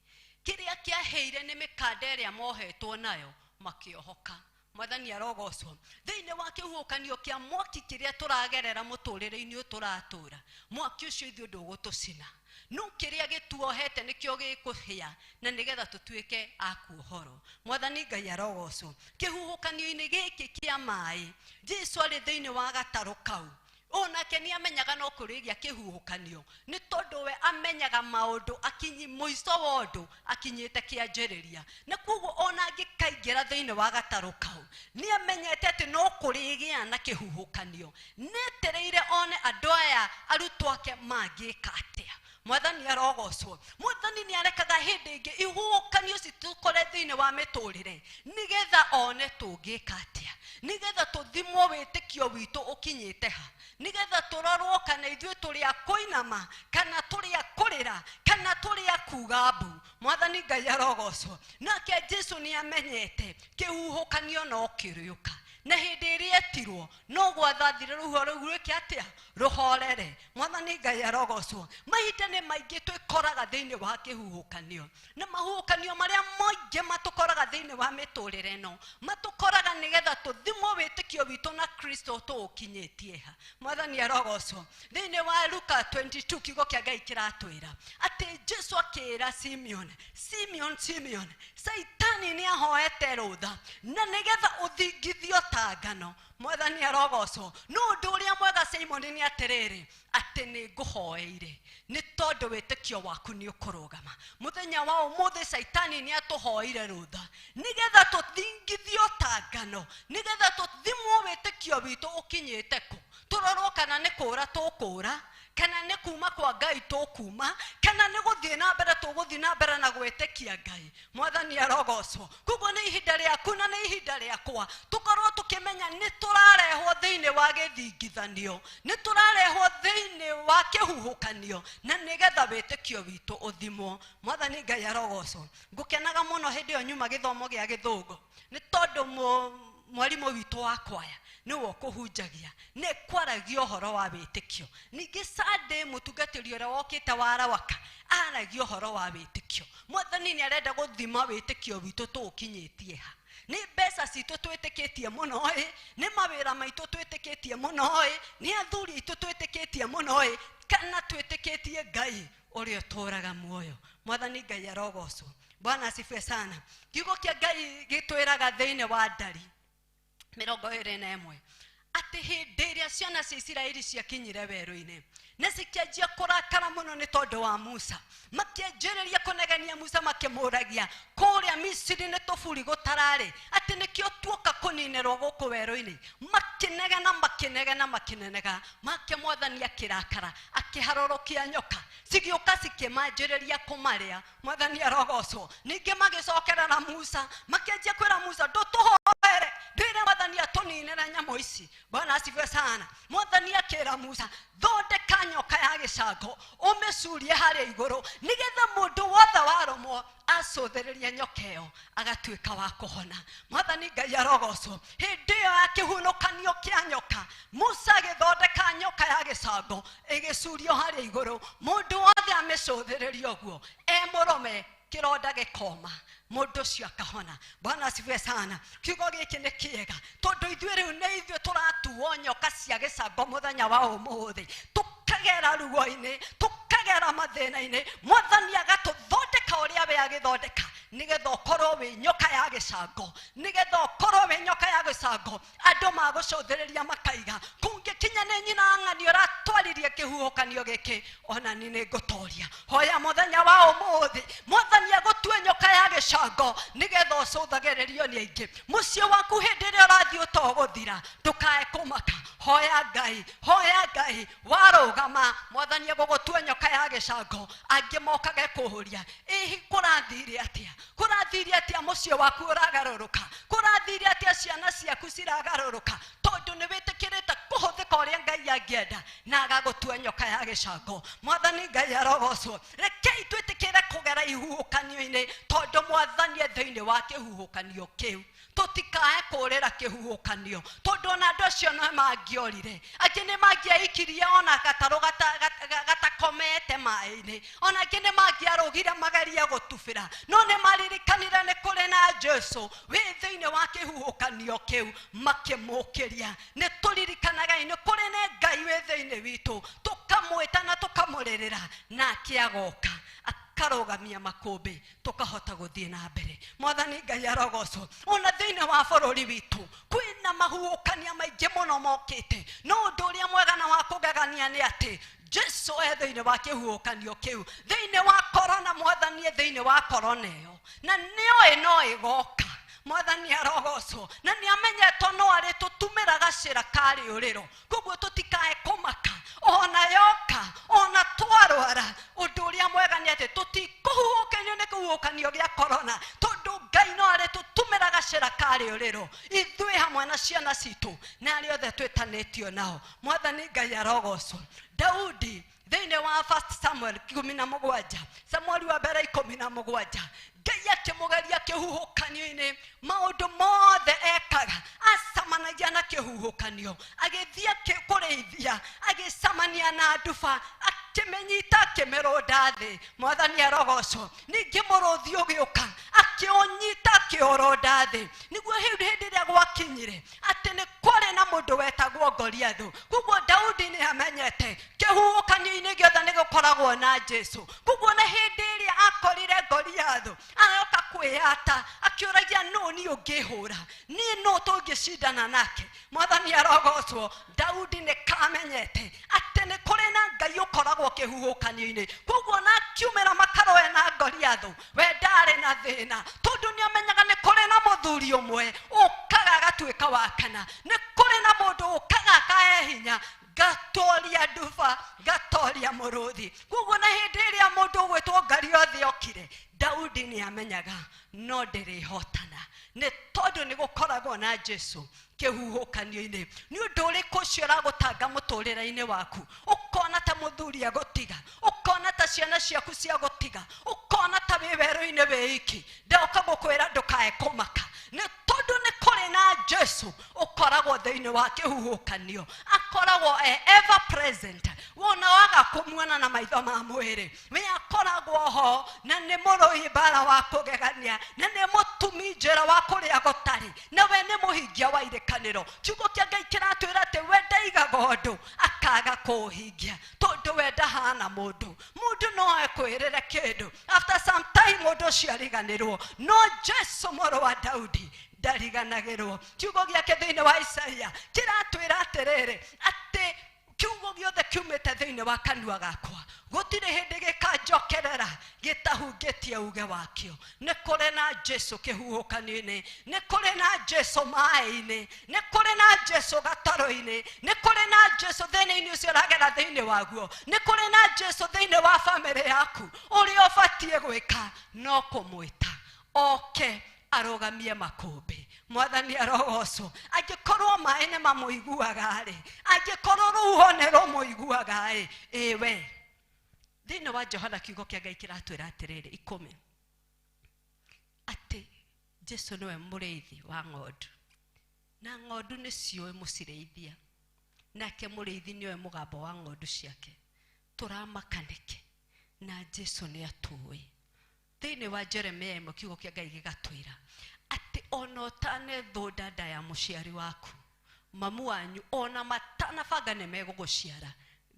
Kĩrĩa kĩahĩire nĩ mĩkanda ĩrĩa mohetwo nayo makĩohoka. Mwathani arogocwo. Thĩinĩ wa kĩhuhũkanio kĩa mwaki kĩrĩa tũragerera mũtũrĩre-inĩ ũyũ tũratũra, mwaki ũcio ithuĩ ndũgũtũcina, no kĩrĩa gĩtuohete nĩkĩo gĩkũhĩa na nĩgetha tũtuĩke a kuohorwo. Mwathani Ngai arogocwo. Kĩhuhũkanio-inĩ gĩkĩ kĩa maĩ, Jesu arĩ thĩinĩ wa gatarũ kau, onake nĩ amenyaga no kũrĩgĩa kĩhuhũkanio, nĩ tondũ we amenyaga maũndũ akinyi mũico wa ũndũ akinyĩte kĩanjĩrĩria, na koguo ona angĩkaingĩra thĩinĩ wa gatarũ kau nĩ amenyete atĩ no kũrĩgĩa na kĩhuhũkanio. Nĩetereire one andũ aya arutwo ake mangĩka atĩa. Mwathani arogocwo. Mwathani nĩ arekaga hĩndĩ ĩngĩ ihuhũkanio citũkore thĩinĩ wa mĩtũrĩre nĩgetha one tũngĩka atĩa, nĩgetha tũthimwo wĩtĩkio witũ ũkinyĩte ha, nĩgetha tũrorwo kana ithuĩ tũrĩ a kũinama kana tũrĩ a kũrĩra kana tũrĩ a kuga mbu. Mwathani Ngai arogocwo. Nake Jesu nĩ amenyete kĩhuhũkanio no kĩrĩũka, na hĩndĩ ĩrĩa etirwo no gwathathire rũhuho rũu rwĩke atĩa, rũhorere. Mwathani Ngai arogocwo. Mahinda nĩ maingĩ twĩkoraga thĩinĩ wa kĩhuhũkanio, na mahuhũkanio marĩa maingĩ matũkoraga thĩinĩ wa mĩtũrĩre ĩno matũkoraga nĩgetha tũthimwo wĩtĩkio witũ na Kristo tũũkinyĩtie ha. Mwathani arogocwo. Thĩinĩ wa Luka 22 kiugo kĩa Ngai kĩratwĩra atĩ Jesu akĩra Simeon, Simeon, Simeon, Saitani nĩ ahoete rũtha na nĩgetha ũthingithio ta ngano. Mwathani arogocwo. No ũndũ ũrĩa mwega Simon nĩ atĩrĩrĩ, atĩ nĩ ngũhoeire nĩ tondũ wĩtĩkio waku nĩ ũkũrũgama. Mũthenya wa ũmũthĩ Saitani nĩ atũhoeire rũtha nĩgetha tũthingithio ta ngano, nĩgetha tũthimwo wĩtĩkio witũ ũkinyĩte kũ, tũrorwo kana nĩ kũra tũkũra, kana nĩ kuma kwa Ngai tũkuma, kana nĩ gũthiĩ na mbere tũgũthiĩ na mbere na gwĩtĩkia Ngai. Mwathani arogocwo. Koguo nĩ ihinda rĩaku na nĩ ihinda rĩakwa tũkorwo tũkĩmenya nĩ tũrarehwo thĩinĩ wa gĩthingithanio, nĩ tũrarehwo thĩinĩ wa kĩhuhũkanio, na nĩgetha wĩtĩkio witũ ũthimwo. Mwathani Ngai arogocwo. Ngũkenaga mũno hĩndĩ ĩyo nyuma gĩthomo gĩa gĩthũngũ nĩ tondũ mwarimũ witũ wa kwaya nĩwe ũkũhunjagia, nĩ kwaragia ũhoro wa wĩtĩkio. Ningĩ Sunday mũtungatĩri ũrĩa wokĩte wa Rawaka aragia ũhoro wa wĩtĩkio. Mwathani nĩ arenda gũthima wĩtĩkio witũ tũũkinyĩtie ha. Nĩ mbeca citũ twĩtĩkĩtie mũno ĩ, nĩ mawĩra maitũ twĩtĩkĩtie mũno ĩ, nĩ athuri aitũ twĩtĩkĩtie mũno ĩ, kana twĩtĩkĩtie Ngai ũrĩa ũtũũraga muoyo. Mwathani Ngai arogocwo. Bwana asifiwe sana. Kiugo kĩa Ngai gĩtwĩraga thĩinĩ wa Ndari 21 atĩ hĩndĩ ĩrĩa ciana cia Isiraeli ciakinyire werũ-inĩ na cikĩanjia kũrakara mũno nĩ tondũ wa Musa, makĩanjĩrĩria kũnegenia Musa makĩmũragia kũrĩa Misiri nĩ tũburi gũtararĩ, atĩ nĩkĩo tuoka kũninĩrwo gũkũ werũ-inĩ. Makĩnegena makĩnegena makĩnenega, make Mwathani akĩrakara akĩharũrũkia nyoka cigĩũka cikĩmanjĩrĩria kũmarĩa. Mwathani arogocwo. Ningĩ magĩcokerera Musa makĩanjia kwĩra Musa, ndũtũhoere, ndwĩre Mwathani atũninĩre nyamũ ici. Bwana asifiwe sana. Mwathani akĩra Musa, thondeka nyoka ya gĩcango ũmĩcurie harĩa igũrũ nĩgetha mũndũ wothe warũmwo acũthĩrĩrie nyoka ĩyo agatuĩka wa kũhona. Mwathani Ngai arogocwo. Hĩndĩ ĩyo ya kĩhunũkanio kĩa nyoka, Musa agĩthondeka nyoka ya gĩcango ĩgĩcurio harĩa igũrũ, mũndũ wothe amĩcũthĩrĩrie ũguo e mũrũme kĩronda gĩkoma, mũndũ ũcio akahona. Bwana asifiwe sana. Kiugo gĩkĩ nĩ kĩega tondũ ithuĩ rĩu nĩ ithuĩ tũratuo nyoka cia gĩcango mũthenya wa ũmũthĩ, tũkagera ruo-inĩ, tũkagera mathĩna-inĩ, Mwathani agatũthondeka ũrĩa we agĩthondeka nĩgetha ũkorwo wĩ nyoka ya gĩcango, nĩgetha ũkorwo wĩ nyoka ya gĩcango. Andũ magũcũthĩrĩria makaiga kũngĩkinya nĩ nyina ng'ani ũratwaririe kĩhuhũkanio gĩkĩ, ona niĩ nĩ ngũtoria. Hoya mũthenya wa ũmũthĩ Mwathani agũtue nyoka ya gĩcango nĩgetha ũcũthagĩrĩrio nĩ aingĩ. Mũciĩ waku hĩndĩ ĩrĩa ũrathiĩ ũtogũthira, ndũkae kũmaka. Hoya Ngai, hoya Ngai, warũgama Mwathani agũgũtua nyoka ya gĩcango. Angĩ mokage kũũria, ĩhi kũrathire atĩa? Kũrathire atĩa mũciĩ waku ũragarũrũka? Kũrathire atĩa ciana ciaku ciragarũrũka? Tondũ nĩ wĩtĩkĩrĩte kũhũthĩka ũrĩa Ngai angĩenda na agagũtua nyoka ya gĩcango. Mwathani Ngai arogocwo. Rekei twĩtĩkĩre kũgera ihuhũkanio-inĩ tondũ Mwathani e thĩinĩ wa kĩhuhũkanio kĩu. Tũtikae kũũrĩra kĩhuhũkanio tondũ ona andũ acio no mangĩorire, angĩ nĩ mangĩaikirie ona gatarũ gatakomete maĩ-inĩ, ona angĩ nĩ mangĩarũgire magerie gũtubĩra, no nĩ maririkanire nĩ kũrĩ na Jesu wĩ thĩinĩ wa kĩhuhũkanio kĩu, makĩmũkĩria. Nĩ tũririkanagai nĩ kũrĩ na Ngai wĩ thĩinĩ witũ, tũkamwĩta na tũkamũrĩrĩra, nake agoka akarũgamia makũmbĩ tũkahota gũthiĩ na mbere. Mwathani Ngai arogocwo. Ona thĩinĩ wa bũrũri witũ kwĩna mahuhũkania maingĩ mũno mokĩte, no ũndũ ũrĩa mwega na wa kũgegania nĩ atĩ Jesu e thĩinĩ wa kĩhuhũkanio kĩu, thĩinĩ wa korona. Mwathani e thĩinĩ wa korona ĩyo, na nĩoĩ no ĩgoka. Mwathani arogocwo na nĩ amenyetwo no arĩ tũtumĩra gacĩra ka rĩũrĩro koguo tũtikae kũmaka ona yoka ona twarwara ũndũ ũrĩa mwega nĩ atĩ tũtikũhuhũkanio nĩ kĩhuhũkanio gĩa korona tondũ Ngai no arĩ tũtumĩra gacĩra ka rĩũrĩro ithuĩ hamwe na ciana citũ na arĩa othe twĩtanĩtio nao. Mwathani Ngai arogocwo. Daudi thĩinĩ wa 1 Samuel 17 Samueli wa mbere 17 Ngai akĩmũgeria kĩhuhũkanio-inĩ maũndũ mothe ekaga acamanagia na kĩhuhũkanio agĩthiĩ kũrĩithia agĩcamania na nduba akĩmĩnyita akĩmĩrũnda thĩ. Mwathani arogocwo. Ningĩ mũrũthi ũgĩũka akĩũnyita akĩũrũnda thĩ nĩguo hĩndĩ ĩrĩa gwakinyire atĩ nĩ kwarĩ na mũndũ wetagwo Goliathũ. Koguo Daudi nĩ amenyete kĩhuhũkanio-inĩ gĩothe nĩ gũkoragwo na Jesu. Koguo na hĩndĩ ĩrĩa akorire Goliathũ aroka kwĩyata akĩũragia nũ niĩ ũngĩhũra niĩ nũ tũngĩcindana nake. Mwathani arogocwo. Daudi nĩ kamenyete atĩ nĩ kũrĩ na Ngai ũkoragwo kĩhuhũkanio-inĩ. Koguo na akiumĩra makaroe na Goliathũ we ndarĩ na thĩna tondũ nĩ amenyaga nĩ kũrĩ na mũthuri ũmwe ũkaga agatuĩka wa kana, nĩ kũrĩ na mũndũ ũkaga akahe hinya gatoria nduba gatoria mũrũthi. Koguo na hĩndĩ ĩrĩa mũndũ ũgwĩtwo Goliathũ okire Daudi nĩ amenyaga no ndĩrĩhotana nĩ tondũ nĩ gũkoragwo na Jesu kĩhuhũkanio-inĩ. Nĩ ũndũ ũrĩkũ ũcio ũragũtanga mũtũrĩre-inĩ waku ũkona ta mũthuri agũtiga ũkona ta ciana ciaku ciagũtiga ũkona ta wĩ werũ-inĩ wĩ iki ndoka gũkwĩra ndũkae kũmaka nĩ tondũ nĩ kũrĩ na Jesu ũkoragwo thĩinĩ wa kĩhuhũkanio akoragwo e ever present wona waga kũmuona na maitho ma mwĩrĩ we akoragwo ho na nĩ mũrũi mbara wa kũgegania na nĩ mũtumi njĩra wa kũrĩa gũtarĩ na we nĩ mũhingia wa irĩkanĩro. Kiugo kĩa Ngai kĩratwĩra atĩ we ndaigaga ũndũ akaga kũũhingia tondũ we ndahana mũndũ. Mũndũ no ekwĩrĩre kĩndũ after some time mũndũ ũcio ariganĩrwo no Jesu mũrũ wa Daudi ndariganagĩrwo. Kiugo gĩake thĩinĩ wa Isaia kĩratwĩra atĩrĩrĩ atĩ kiugo gĩothe kiumĩte thĩinĩ wa kanua gakwa gũtirĩ hĩndĩ gĩkanjokerera gĩtahungĩtie uge wakĩo. Nĩ kũrĩ na Jesu kĩhuhũkanio-inĩ, nĩ kũrĩ na Jesu maĩ-inĩ, nĩ kũrĩ na Jesu gatarũ-inĩ, nĩ kũrĩ na Jesu thĩna-inĩ ũcio ũragera thĩinĩ waguo, nĩ kũrĩ na Jesu thĩinĩ wa bamĩrĩ yaku. Ũrĩa ũbatiĩ gwĩka no kũmwĩta oke arũgamie makũmbĩ. Mwathani arogocwo. Angĩkorwo maĩ nĩ mamũiguaga rĩ, angĩkorwo rũhuho nĩ rũmũiguaga ĩ, ĩwe thĩinĩ wa Johana kiugo kĩa Ngai kĩratwĩra atĩrĩrĩ 10 atĩ Jesu nĩwe mũrĩithi wa ng'ondu na ng'ondu nĩ ciũĩ mũcirĩithia nake mũrĩithi nĩwe mũgambo wa ng'ondu ciake. Tũramaka nĩkĩ na Jesu nĩ atũĩ. Thĩinĩ wa Jeremia 1 kiugo kĩa Ngai gĩgatwĩra atĩ ona ũtanethũnda nda ya mũciari waku mamu wanyu ona matanabanga nĩ megũgũciara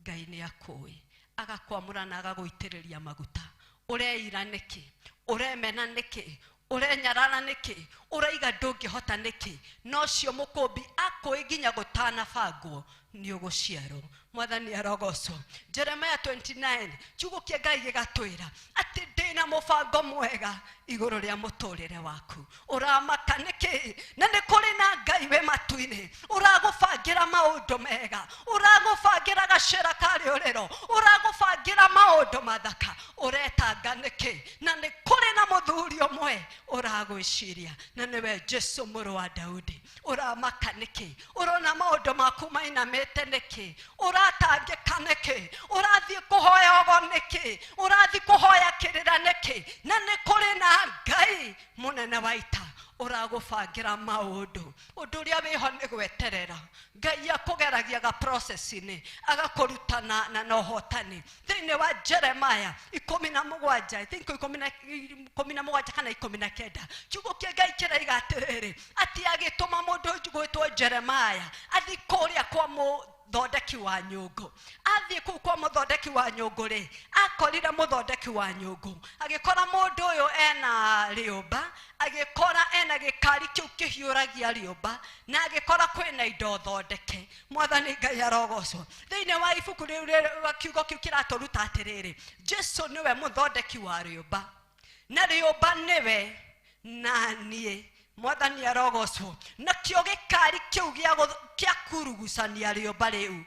Ngai nĩ akũĩ agakwamũra na agagũitĩrĩria maguta. Ũreira nĩkĩ? Ũremena nĩkĩ? Ũrenyarara nĩkĩ? Ũraiga ndũngĩhota nĩkĩ? No ũcio mũkũmbi akũĩ nginya gũtanabangwo nĩ ũgũciarwo. Mwathani arogocwo. Jeremia 29 kiugo kĩa Ngai gĩgatwĩra atĩ ndĩna mũbango mwega igũrũ rĩa mũtũrĩre waku. Ũramaka nĩkĩ? Na nĩ kũrĩ na Ngai wĩ matu-inĩ ũragũbangĩra maũndũ mega, ũragũbangĩra gacĩra ka rĩũrĩro, ũragũbangĩra maũndũ mathaka. Ũretanga nĩkĩ? Na nĩ kũrĩ na mũthuri ũmwe ũragwĩciria na nĩwe Jesu mũrũ wa Daudi. Ũramaka nĩkĩ? Ũrona maũndũ maku mainamĩte nĩkĩ? Ũratangĩka nĩkĩ? Ũrathiĩ kũhoya ogo nĩkĩ? Ũrathiĩ kũhoya kĩrĩra nĩkĩ? Na nĩ kũrĩ na Ngai mũnene wa ita ũragũbangĩra maũndũ. Ũndũ ũrĩa wĩho nĩ gweterera. Ngai akũgeragia ga process-inĩ agakũruta na ũhotani. Thĩinĩ wa Jeremiah 17 I think 17 kana 19 kiugo kĩa Ngai kĩraiga atĩrĩrĩ atĩ agĩtũma mũndũ gwĩtwo Jeremiah athiĩ kũrĩa kwa mũthondeki wa nyũngũ. Athiĩ kũu kwa mũthondeki wa nyũngũ rĩ, akorire mũthondeki wa nyũngũ agĩkora mũndũ ũyũ ena rĩũmba, agĩkora ena gĩkari kĩu kĩhiũragia rĩũmba, na agĩkora kwĩna indo thondeke. Mwathani Ngai arogocwo. Thĩinĩ wa ibuku rĩu kiugo kĩu kĩratũruta atĩrĩrĩ Jesu nĩwe mũthondeki wa rĩũmba na rĩũmba nĩwe na niĩ. Mwathani arogocwo. Nakĩo gĩkari kĩu gĩa kurugucania rĩũmba rĩu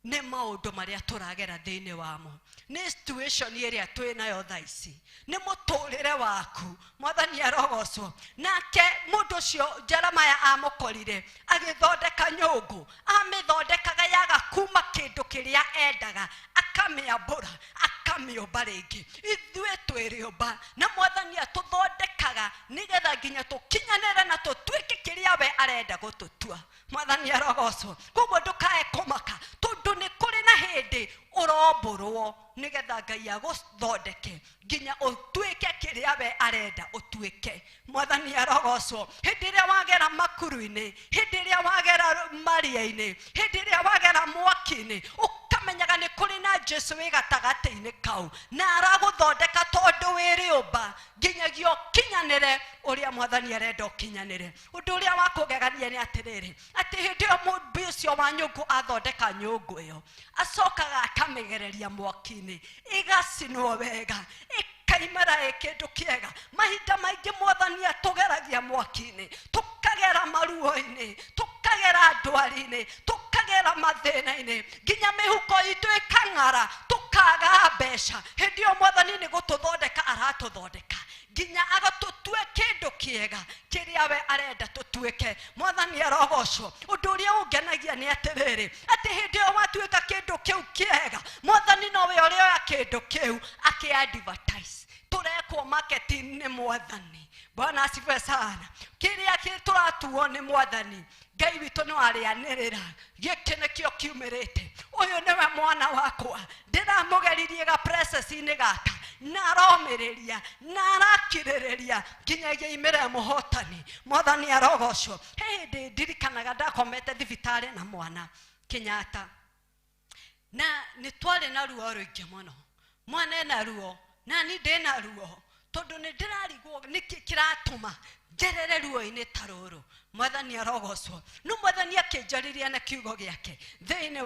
nĩ maũndũ marĩa tũragera thĩinĩ wamo, nĩ situation ĩrĩa twĩ nayo thaa ici, nĩ mũtũrĩre waku. Mwathani arogocwo. Nake mũndũ ũcio Jeremiah amũkorire agĩthondeka nyũngũ, amĩthondekaga yaga kuma kĩndũ kĩrĩa endaga, akamĩambũra akamĩũmba rĩngĩ. Ithuĩ twĩ rĩũmba na Mwathani atũthondekaga nĩgetha nginya tũkinyanĩre na tũtuĩke kĩrĩa we arenda gũtũtua. Mwathani arogocwo. Koguo ndũkae kũmaka tondũ nĩ kũrĩ na hĩndĩ ũrombũrwo nĩgetha Ngai agũthondeke nginya ũtuĩke kĩrĩa we arenda ũtuĩke. Mwathani arogocwo. Hĩndĩ ĩrĩa wagera makuru-inĩ, hĩndĩ ĩrĩa wagera maria-inĩ, hĩndĩ ĩrĩa wagera mwaki-inĩ, ũkamenyaga nĩ kũrĩ na Jesu wĩ gatagatĩ-inĩ kau na aragũthondeka tondũ wĩ rĩũmba nginyagia ũkinyanĩre ũrĩa Mwathani arenda ũkinyanĩre. Ũndũ ũrĩa wa kũgegania nĩ atĩrĩrĩ, atĩ hĩndĩ ĩyo mũmbi ũcio wa nyũngũ athondeka nyũngũ ĩyo, acokaga akamĩgereria mwaki-inĩ, ĩgacinwo wega, ĩkaimĩra ĩ kĩndũ kĩega. Mahinda maingĩ Mwathani atũgeragia mwaki-inĩ, tũkagera maruo-inĩ, tũkagera ndwari-inĩ, tũkagera mathĩna-inĩ, nginya mĩhuko itũ ĩkang'ara, tũkaga mbeca. Hĩndĩ ĩyo Mwathani nĩ gũtũthondeka aratũthondeka nginya agatũtue kĩndũ kĩega kĩrĩa we arenda tũtuĩke. Mwathani arogocwo. Ũndũ ũrĩa ũngenagia nĩ atĩrĩrĩ, atĩ hĩndĩ ĩyo watuĩka kĩndũ kĩu kĩega, Mwathani nowe ũrĩa oya kĩndũ kĩu akĩ-advertise. Tũrekwo marketing nĩ Mwathani. Bwana asifiwe sana. Kĩrĩa tũratuo nĩ Mwathani, Ngai witũ no arĩanĩrĩra, gĩkĩ nĩkĩo kiumĩrĩte, ũyũ nĩwe mwana wakwa, ndĩramũgeririe ga process-inĩ gaka na aromĩrĩria na arakirĩrĩria nginyagia imĩre mũhotani. Mwathani arogocwo. He hĩndĩ ndirikanaga ndakomete thibitarĩ na mwana Kenyatta, na nĩ twarĩ na ruo rũingĩ mũno. Mwana ena ruo na ni ndĩna ruo, tondũ nĩ ndĩrarigwo nĩkĩ kĩratũma ngerere ruo-inĩ ta rũrũ. Mwathani arogocwo. No Mwathani akĩnjarĩria na kiugo gĩake thĩinĩ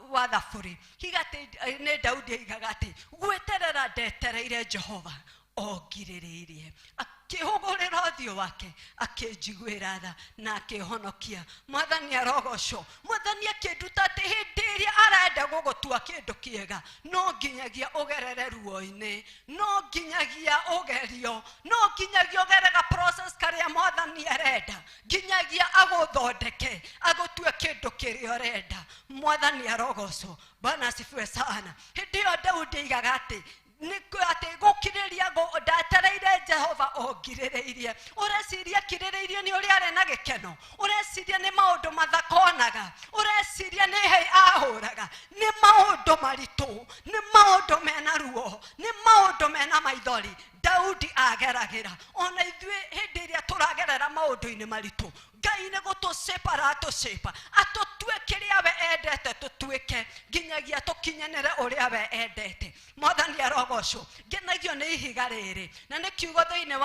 wa Thaburi, kiuga atĩ nĩ Daudi oigaga atĩ gweterera ndetereire Jehova ongirĩrĩirie, akĩhũgũrĩra ũthiũ wake, akĩnjiguĩra tha na akĩhonokia. Mwathani arogocwo. Mwathani akĩnduta atĩ hĩndĩ ĩrĩa arenda gũgũtua kĩndũ kĩega, no nginyagia ũgerere ruo-inĩ, no nginyagia ũgerio, no nginyagia ũgerera process karĩa Mwathani arenda, nginyagia agũthondeke agũtue kĩndũ kĩrĩa ũrenda. Mwathani arogocwo. Bwana asifiwe sana. Hĩndĩ ĩyo Daudi oigaga atĩ atĩ gũkirĩria ndatereire Jehova ongirĩrĩirie. Ũreciria kirĩrĩirie nĩ ũrĩa arĩ na gĩkeno, ũreciria nĩ maũndũ mathaka onaga, ũreciria nĩ hei ahũraga. Nĩ maũndũ maritũ, nĩ maũndũ mena ruo, nĩ maũndũ mena maithori Daudi ageragĩra. Ona ithuĩ hĩndĩ ĩrĩa tũragerera maũndũ-inĩ maritũ, Ngai nĩ gũtũcĩpa aratũcĩpa, atũtue kĩrĩa we endete tũtuĩke, nginyagia tũkinyanĩre ũrĩa we endete. Mwathani arogocwo. Ngenagio nĩ ihiga rĩrĩ, na nĩ kiugo thĩinĩ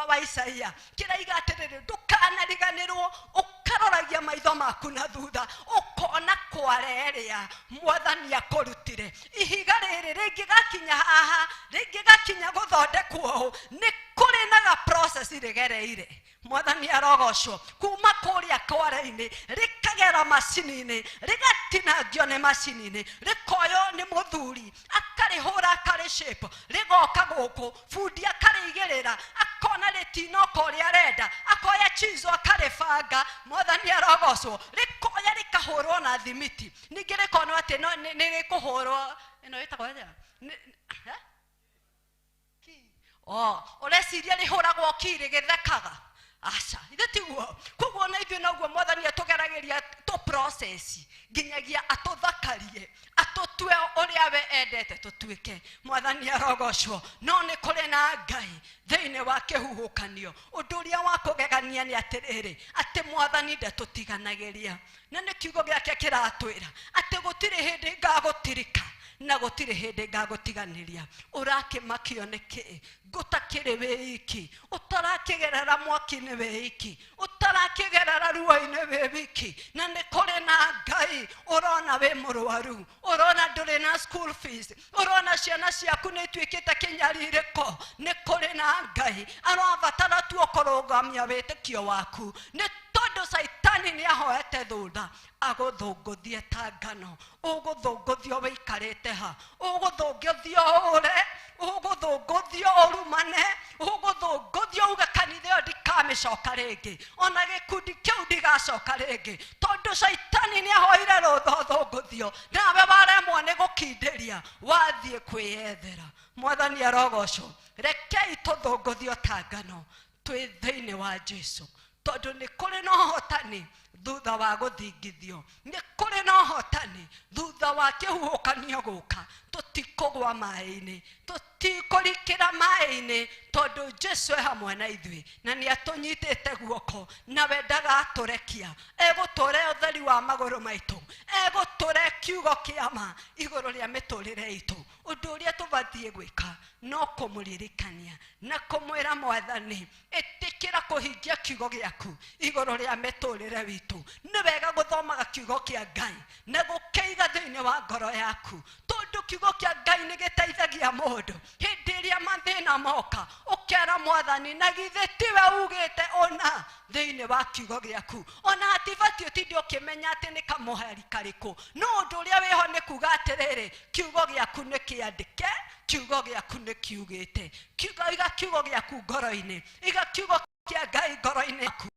wa Isaia kĩraiga atĩrĩrĩ, ndũkanariganĩrwo ũkaroragia maitho maku na thutha, ũkona kware ĩrĩa Mwathani akũrutire. Ihiga rĩrĩ rĩngĩgakinya haha, rĩngĩgakinya gũthondekwo ũũ, nĩ kũrĩ na ga process rĩgereire. Mwathani arogocwo. Kuma kũrĩa kware-inĩ rĩkagera macini-inĩ, rĩgatinangio nĩ macini-inĩ, rĩkoywo nĩ mũthuri akarĩhũra akarĩshape, rĩgoka gũkũ, bundi akarĩigĩrĩra, akona rĩtinoka ũrĩa arenda, akoya chizo akarĩbanga. Mwathani arogocwo. Rĩkoya rĩkahũrwo na thimiti, ningĩ rĩkonwo atĩ nĩ rĩkũhũrwo ĩno ĩtagwo atĩa? Ũreciria rĩhũragwo ki rĩgĩthekaga? Aca, ithe tiguo. Koguo ona ithuĩ noguo Mwathani atũgeragĩria tũ process nginyagia atũthakarie, atũtue ũrĩa we endete tũtuĩke. Mwathani arogocwo. No nĩ kũrĩ na Ngai thĩinĩ wa kĩhuhũkanio. Ũndũ ũrĩa wa kũgegania nĩ atĩrĩrĩ, atĩ Mwathani ndatũtiganagĩria, na nĩ kiugo gĩake kĩratwĩra atĩ gũtirĩ hĩndĩ ngagũtirika Na gũtirĩ hĩndĩ ngagũtiganĩria. Ũrakĩmakio nĩkĩ? Ngũtakĩrĩ wĩ iki, ũtarakĩgerera mwaki-inĩ wĩ iki, ũtarakĩgerera ruo-inĩ wĩ wiki, na nĩ kũrĩ na Ngai. Ũrona wĩ mũrwaru, ũrona ndũrĩ na school fees, ũrona ciana ciaku nĩ ituĩkĩte kĩnyarirĩko, nĩ kũrĩ na Ngai. Arabatara tu ũkũrũgamia wĩtĩkio waku, nĩ tondũ Caitani nĩ ahoete thutha agũthũngũthie ta ngano. Ũgũthũngũthio wĩikarĩte ha? Ũgũthũngũthio ũre, ũgũthũngũthio ũrumane, ũgũthũngũthio uge kanitha ĩyo ndikamĩcoka rĩngĩ, ona gĩkundi kĩu ndigacoka rĩngĩ, tondũ Caitani nĩ ahoire rũtha ũthũngũthio, nawe waremwo nĩ gũkindĩria, wathiĩ kwĩyethera. Mwathani arogocwo. Rekei tũthũngũthio ta ngano twĩ thĩinĩ wa Jesu, tondũ nĩ kũrĩ na ũhotani thutha wa gũthingithio, nĩ kũrĩ na ũhotani thutha wa kĩhuhũkanio gũka. Tũtikũgwa maĩ-inĩ, tũtikũrikĩra maĩ-inĩ, tondũ Jesu e hamwe na ithuĩ na nĩ atũnyitĩte guoko, nawe ndagatũrekia. Egũtũre ũtheri wa magũrũ maitũ, egũtũre kiugo kĩa ma igũrũ rĩa mĩtũrĩre itũ. Ũndũ ũrĩa tũbatiĩ gwĩka no kũmũririkania na kũmwĩra, Mwathani, ĩtĩkĩra kũhingia kiugo gĩaku igũrũ rĩa mĩtũrĩre witũ. Nĩ wega gũthomaga kiugo kĩa Ngai na gũkĩiga thĩinĩ wa ngoro yaku, tondũ kiugo kĩa Ngai nĩ gĩteithagia mũndũ hĩndĩ ĩrĩa mathĩna moka. Ũkera Mwathani, na githĩ tiwe ugĩte ũna thĩinĩ wa kiugo gĩaku? Ona hatibatiĩ ũtinde ũkĩmenya atĩ nĩ kamũhari karĩkũ, no ũndũ ũrĩa wĩho nĩ kuga atĩrĩrĩ, kiugo gĩaku nĩ kĩandĩke, kiugo gĩaku nĩ kiugĩte. Iga kiugo gĩaku ngoro-inĩ, iga kiugo kĩa Ngai ngoro-inĩ yaku,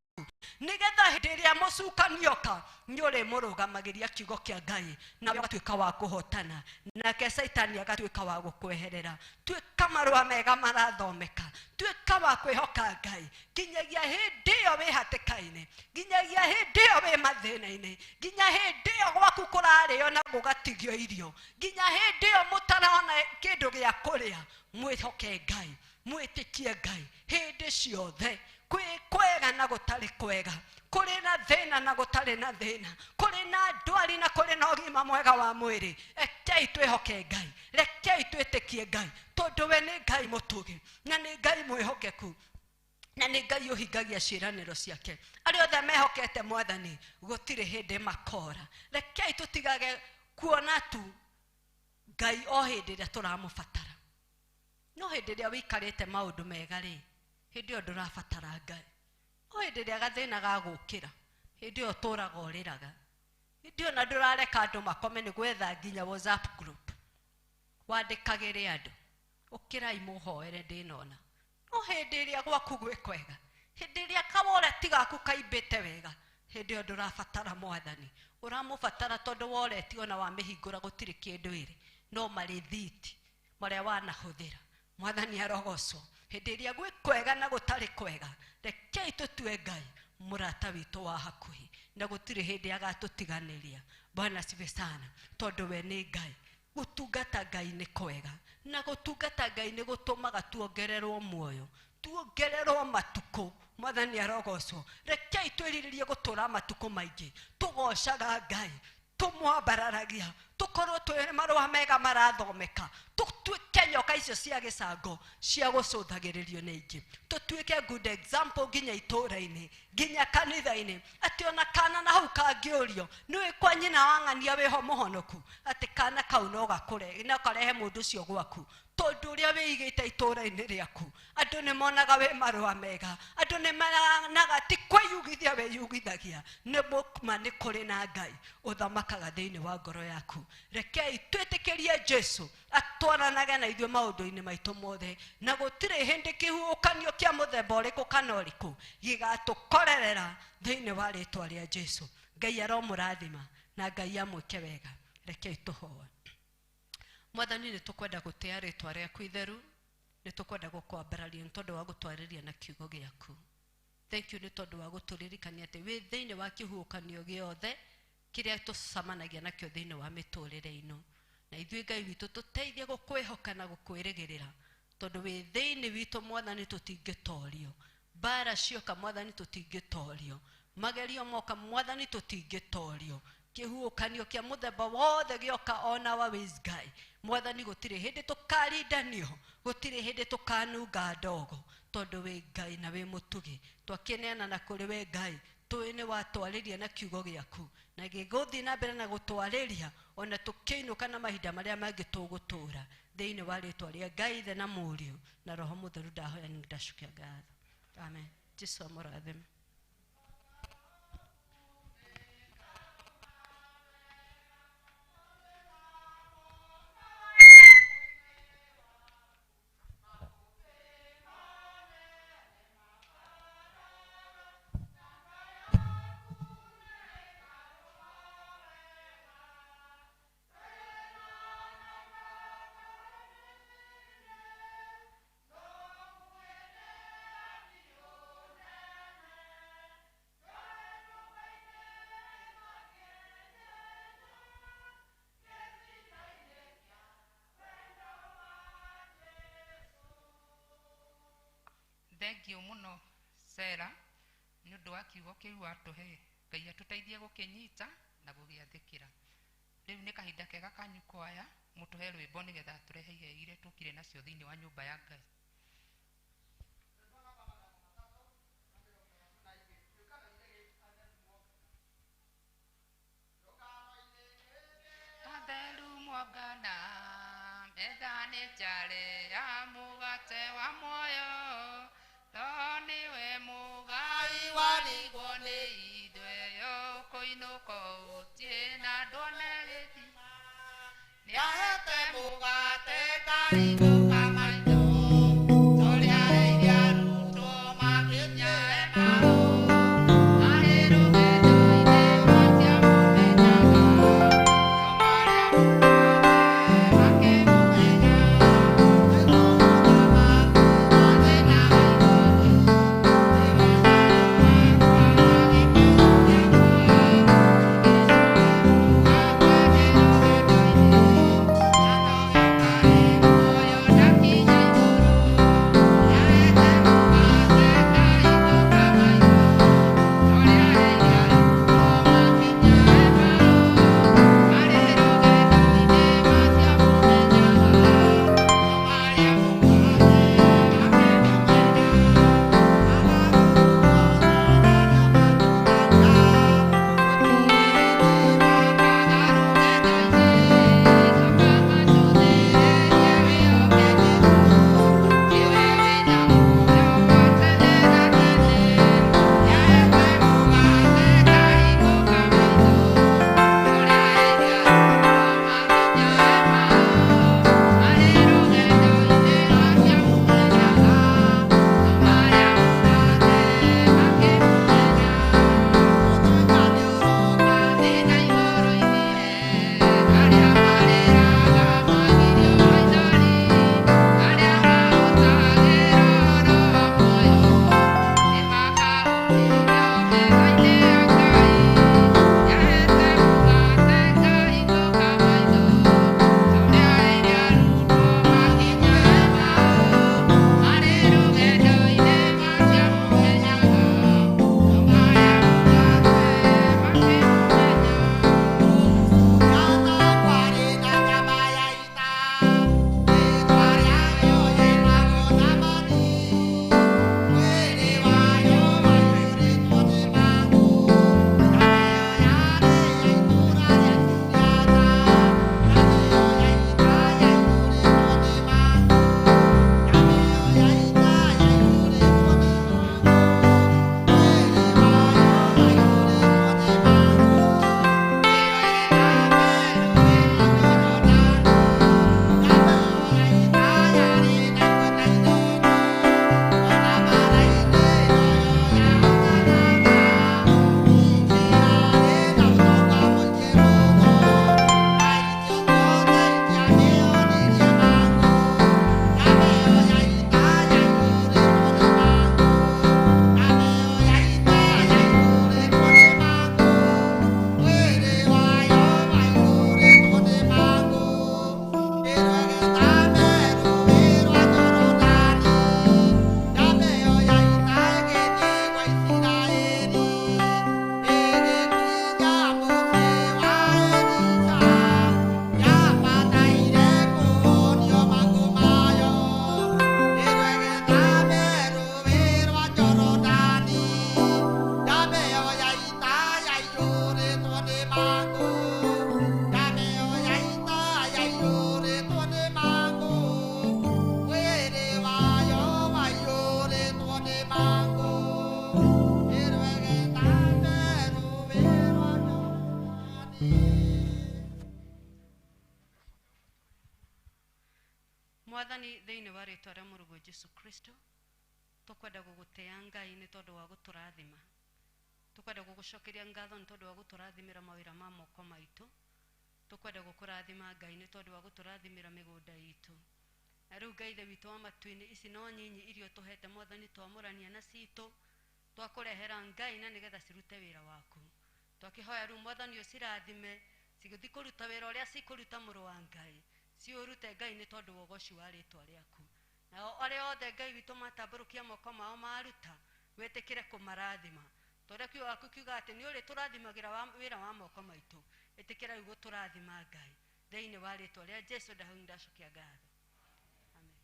nĩgetha hĩndĩ ĩrĩa mũcukani oka nĩ ũrĩmũrũgamagĩria kiugo kĩa Ngai, na ũgatuĩka wa kũhotana, nake Caitani agatuĩka wa gũkweherera. Tuĩka marũa mega marathomeka, tuĩka wa kwĩhoka Ngai nginyagia hĩndĩ ĩyo wĩ hatĩka-inĩ, nginyagia hĩndĩ ĩyo wĩ mathĩna-inĩ, nginya hĩndĩ ĩyo gwaku kũrarĩo na gũgatigio irio, nginya hĩndĩ ĩyo mũtarona kĩndũ gĩa kũrĩa. Mwĩhoke Ngai, mwĩtĩkie Ngai hĩndĩ ciothe, kwĩ kwega na gũtarĩ kwega, kũrĩ na thĩna na gũtarĩ na thĩna, kũrĩ na ndwari na kũrĩ na ũgima mwega wa mwĩrĩ. Rekei twĩhoke Ngai, rekei twĩtĩkie Ngai, tondũ we nĩ Ngai mũtũgĩ na nĩ Ngai mwĩhokeku na nĩ Ngai ũhingagia ciĩranĩro ciake. Arĩa othe mehokete Mwathani gũtirĩ hĩndĩ makora. Rekei tũtigage kuona tu Ngai o hĩndĩ ĩrĩa tũramũbatara. No hĩndĩ ĩrĩa wĩikarĩte maũndũ mega rĩ, hĩndĩ ĩyo ndũrabatara Ngai. No hĩndĩ ĩrĩa gathĩna gagũkĩra, hĩndĩ ĩyo ũtũraga ũrĩraga, hĩndĩ ĩyo na ndũrareka andũ makome nĩ gwetha nginya WhatsApp group wandĩkagĩre andũ, ũkĩrai mũhoere ndĩnona. No hĩndĩ ĩrĩa gwaku gwĩ kwega, hĩndĩ ĩrĩa kaworeti gaku kaimbĩte wega, hĩndĩ ĩyo ndũrabatara Mwathani. Ũramũbatara tondũ woreti ona wamĩhingũra gũtirĩ kĩndũ ĩrĩ, no marĩthiti marĩa wanahũthĩra. Mwathani arogocwo. Hĩndĩ ĩrĩa gwĩ kwega na gũtarĩ kwega, rekei tũtue Ngai mũrata witũ wa hakuhĩ, na gũtirĩ hĩndĩ agatũtiganĩria. Bwana asifiwe sana, tondũ we nĩ Ngai. Gũtungata Ngai nĩ kwega, na gũtungata Ngai nĩ gũtũmaga tuongererwo muoyo, tuongererwo matukũ. Mwathani arogocwo. Rekei twĩrirĩrie gũtũra matukũ maingĩ tũgocaga Ngai, tũmwambararagia, tũkorwo twĩ marũa mega marathomeka, tũtuĩke nyoka icio cia gĩcango cia gũcũthagĩrĩrio nĩ ingĩ, tũtuĩke good example nginya itũũra-inĩ, nginya kanitha-inĩ, atĩ ona kana na hau kangĩũrio nĩũĩ kwa nyina wa ng'ania wĩho mũhonoku, atĩ kana kau no gakũre no karehe mũndũ ũcio gwaku, tondũ ũrĩa wĩigĩte itũũra-inĩ rĩaku andũ nĩ monaga wĩ marũa mega, andũ nĩ monaga ti kwĩyugithia wĩyugithagia, nĩ ma nĩ kũrĩ na Ngai ũthamakaga thĩinĩ wa ngoro yaku. Rekei twĩtĩkĩrie Jesu atwaranage na ithuĩ maũndũ-inĩ maitũ mothe, na gũtirĩ hĩndĩ kĩhuhũkanio kĩa mũthemba ũrĩkũ kana ũrĩkũ gĩgatũkorerera thĩinĩ wa rĩtwa rĩa Jesu. Ngai aromũrathima na Ngai amwĩke wega. Rekei tũhoe. Mwathani, nĩ tũkwenda gũtĩa rĩtwa rĩaku itheru, nĩ tũkwenda gũkwambararia nĩ tondũ wa gũtwarĩria na kiugo gĩaku. Thank you nĩ tondũ wa gũtũririkania atĩ wĩ thĩinĩ wa kĩhuhũkanio gĩothe kĩrĩa tũcemanagia nakĩo thĩinĩ wa mĩtũrĩre ĩno, na ithuĩ Ngai witũ tũteithie gũkwĩhoka na gũkwĩrĩgĩrĩra, tondũ wĩ thĩinĩ witũ Mwathani tũtingĩtorio. Mbara cioka Mwathani tũtingĩtorio, magerio moka Mwathani tũtingĩtorio. Kĩhuhũkanio kĩa mũthemba wothe gĩoka ona wa ways Ngai. Mwathani gũtirĩ hĩndĩ tũkarindanio, gũtirĩ hĩndĩ tũkanunga ndogo, tondũ wĩ Ngai na wĩ mũtugi. Twakĩneana na kũrĩ we Ngai, tũĩ nĩ watwarĩria na kiugo gĩaku, na gĩgũthiĩ na mbere na gũtwarĩria ona tũkĩinũka na mahinda marĩa mangĩ tũgũtũra. Thĩinĩ wa rĩtwa rĩa Ngai Ithe na Mũriũ na Roho Mũtheru ndahoya nĩ ndacokia ngatho. Amen. Jesu amũrathime. Thank you muno Sarah nĩ ũndũ wa kiugo kĩu watũhe. Ngai atũteithie gũkĩnyita na gũgĩathĩkĩra. Rĩu nĩ kahinda kega kanyu kwaya mũtũhe rwĩmbo nĩgetha tũrehe iheo iria tũkire nacio thĩinĩ wa nyũmba ya Ngai. Atheru mwongana metha nĩ njare ya mũgate wa muoyo, no nĩwe mũgai warigwo nĩ ithuĩ kũinũka ũtiĩ na nduone gĩthima. Nĩahete mũgate ngarigũka maitho, tũrĩa aheire arutwo makinya Emau. Marĩ rũgendo-inĩ matiamũmenyaga, no marĩa mũgate makĩmũmenya. Thĩinĩ wa rĩtwa rĩa Mũrũguo Jesu Kristo, tũkwenda gũgũtĩa Ngai nĩ tondũ wa gũtũrathima. Tũkwenda gũgũcokeria ngatho nĩ tondũ wa gũtũrathimĩra mawĩra ma moko maitũ. Tũkwenda gũkũrathima Ngai nĩ tondũ wa gũtũrathimĩra mĩgũnda itũ. Na rĩu Ngai Ithe witũ wa matu-inĩ, ici no nyinyi iria ũtũhete Mwathani twamũrania na citũ, twakũrehera Ngai na nĩgetha cirute wĩra waku. Twakĩhoya rĩu Mwathani ũcirathime, cigĩthiĩ kũruta wĩra ũrĩa cikũruta mũrũ wa Ngai. Ciũrute Ngai nĩ tondũ wa ũgoci wa rĩtwa rĩaku. Nao arĩa othe Ngai witũ matambũrũkia moko mao maruta, wĩtĩkĩre kũmarathima. Tondũ kiugo gĩaku kiuga atĩ nĩ ũrĩtũrathimagĩra wĩra wa moko maitũ. Ĩtĩkĩra rĩu gũtũrathima Ngai. Thĩinĩ wa rĩtwa rĩa Jesu ndahau ndacokia ngatho. Amen.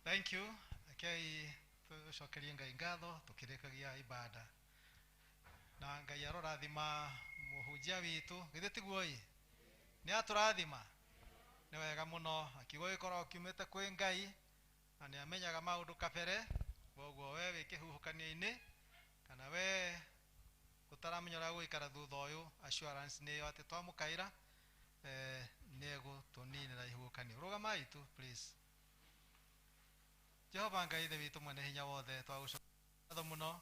Thank you. Rekei tucokerie Ngai ngatho tukirikagia ibada. Na Ngai arorathima muhunjia witu, githĩ tiguo ĩ? Nĩ atũrathima? Nĩ wega mũno, akiugo gĩkoragwo kiumĩte kwĩ Ngai na nĩ amenyaga maũndũ kabere, koguo we wĩ kĩhuhũkanio-inĩ kana we ũtaramenya ũrĩa gũikara thutha ũyũ, assurance nĩ ĩyo atĩ twamũkaĩra nĩ egũtũninĩra ihuhũkanio. Rũgamai tu please. Jehova Ngai Ithe witũ mwene hinya wothe, twagũcokeria ngatho mũno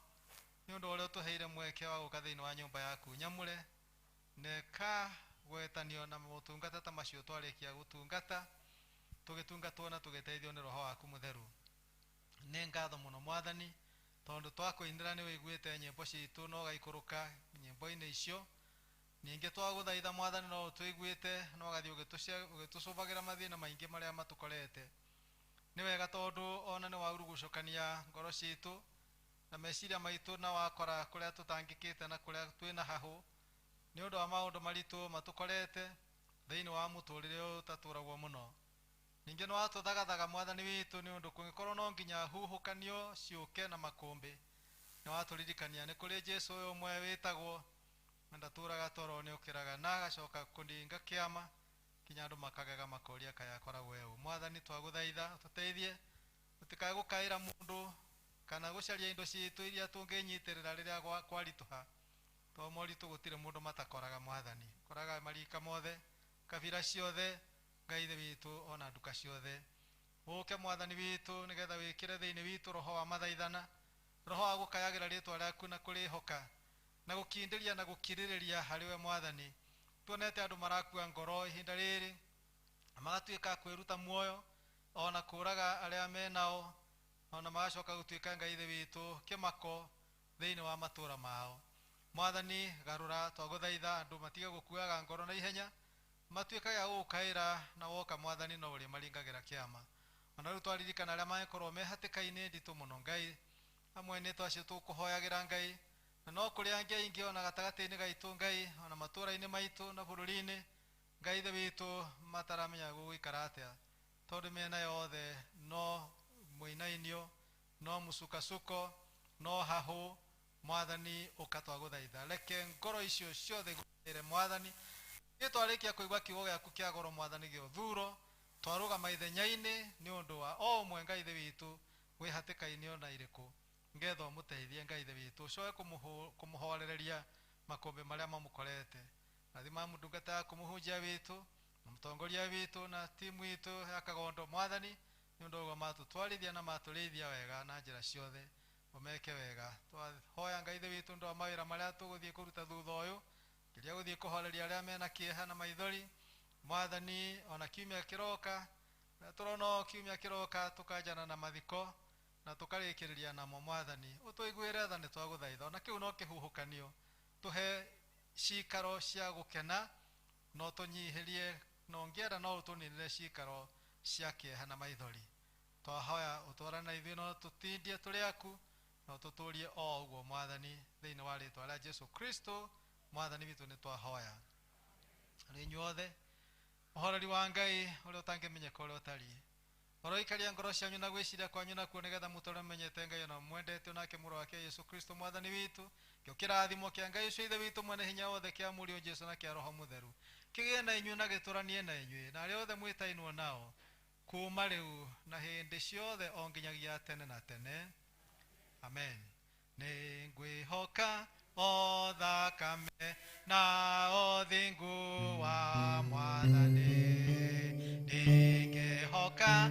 nĩ ũndũ ũrĩa ũtũheire mweke wa gũka thĩinĩ wa nyũmba yaku nyamũre, na ĩkagwetanio na motungata ta macio twarĩkia gũtungata, tũgĩtungatwo na tũgĩteithio nĩ Roho waku mũtheru. Nĩ ngatho mũno Mwathani, tondũ twakũinĩra nĩ wĩiguĩte nyĩmbo citũ na ũgaikũrũka nyĩmbo-inĩ icio. Ningĩ twagũthaitha Mwathani no ũtũiguĩte na ũgathiĩ ũgĩtũcũbagĩra mathĩna maingĩ marĩa matũkorete. Nĩ wega tondũ ona nĩ waurugucũkania ngoro citũ na meciria maitũ na wakora kũrĩa tũtangĩkĩte na kũrĩa twĩna hahũ nĩ ũndũ wa maũndũ maritũ matũkorete thĩinĩ wa mũtũrĩre ũyũ ũtatũragwo mũno. Ningĩ nĩ watũthagathaga Mwathani witũ nĩ ũndũ kũngĩkorwo no nginya huhũkanio ciũke na makũmbĩ, nĩ watũririkania nĩ kũrĩ Jesũ ũyũ ũmwe wĩtagwo na ndatũraga toro, nĩ ũkĩraga na agacoka kũringa kĩama kinya andũ makagega makoria kaĩ akoragwo eũ. Mwathani twagũthaitha ũtũteithie tũtikae gũkaĩra mũndũ kana gũcaria indo citũ iria tũngĩnyitĩrĩra rĩrĩa kwaritũha, tondũ moritũ gũtirĩ mũndũ matakoraga Mwathani, koraga marika mothe, kabira ciothe, Ngai Ithe witũ ona nduka ciothe. Ũke Mwathani witũ nĩgetha wĩkĩre thĩinĩ witũ roho wa mathaithana, roho wa gũkayagĩra rĩtwa rĩaku na kũrĩhoka na gũkindĩria na gũkirĩrĩria harĩ we Mwathani. Tuonete andũ marakua ngoro ihinda rĩrĩ na magatuĩka a kwĩruta muoyo ona kũraga arĩa menao, ona magacoka gũtuĩka Ngai Ithe witũ kĩmako thĩinĩ wa matũra mao. Mwathani garũra, twagũthaitha andũ matige gũkuaga ngoro na ihenya, matuĩkage a gũgũkaĩra na woka Mwathani no ũrĩ maringagĩra kĩama. Ona rĩu twaririkana arĩa mangĩkorwo me hatĩka-inĩ nditũ mũno Ngai, amwe nĩ twacio tũkũhoyagĩra Ngai, na no kũrĩ angĩ aingĩ ona gatagatĩ-inĩ gaitũ Ngai, ona matũra-inĩ maitũ na bũrũri-inĩ Ngai Ithe witũ mataramenya gũgũikara atĩa, tondũ mĩena yothe no mũinainio, no mũcukasuko, no hahũ. Mwathani ũka twagũthaitha, reke ngoro icio ciothe igũkaĩre Mwathani. Ithuĩ twarĩkia kũigua kiugo gĩaku kĩa goro Mwathani gĩa ũthuro, twarũgama ithenya-inĩ nĩ ũndũ wa o ũmwe Ngai Ithe witũ wĩ hatĩka-inĩ ona irĩkũ, ngetha ũmũteithie Ngai Ithe witũ, ũcoke kũmũhorereria makũmbĩ marĩa mamũkorete. Rathima ndungata yaku mũhunjia witũ na mũtongoria witũ na timu itũ ya Kagondo Mwathani, nĩ ũndũ ũguo matũtwarithia na matũrĩithia wega na njĩra ciothe, ũmeke wega. Twahoya Ngai Ithe witũ ũndũ wa mawĩra marĩa tũgũthiĩ kũruta thutha ũyũ, kĩrĩa gũthiĩ kũhoreria arĩa mena kĩeha na maithori Mwathani. Ona kiumia kĩroka, na tũrona o kiumia kĩroka tũkanjana na mathiko na tũkarĩkĩrĩria namo Mwathani, ũtũiguĩre tha nĩ twagũthaitha. Ona kĩu no kĩhuhũkanio, tũhe cikaro cia gũkena, no tũnyihĩrie Na ũngĩenda no ũtũninĩre ciikaro cia kĩeha na maithori. Twahoya ũtwarane na ithuĩ no tũtindie tũrĩ aku na ũtũtũrie o ũguo Mwathani, thĩinĩ wa rĩtwa rĩa Jesu Kristo Mwathani witũ nĩ twahoya. Arĩ inyuothe, ũhoreri wa Ngai ũrĩa ũtangĩmenyeka ũrĩa ũtariĩ ũroikaria ngoro cianyu na gwĩciria kwanyu nakuo, nĩgetha mũtũre mũmenyete Ngai ona mwendete onake Mũrũ wake Yesu Kristo Mwathani witũ. Kĩo kĩrathimo kĩa Ngai ũcio Ithe witũ mwene hinya wothe, kĩa Mũriũ Jesu na kĩa Roho Mũtheru kĩgĩe na inyuĩ na gĩtũranie na inyuĩ na arĩa othe mwĩtainwo nao kuma rĩu na hĩndĩ ciothe o nginyagia tene na tene. Amen. Nĩngwĩhoka o thakame na o thingu wa Mwathani, ndingĩhoka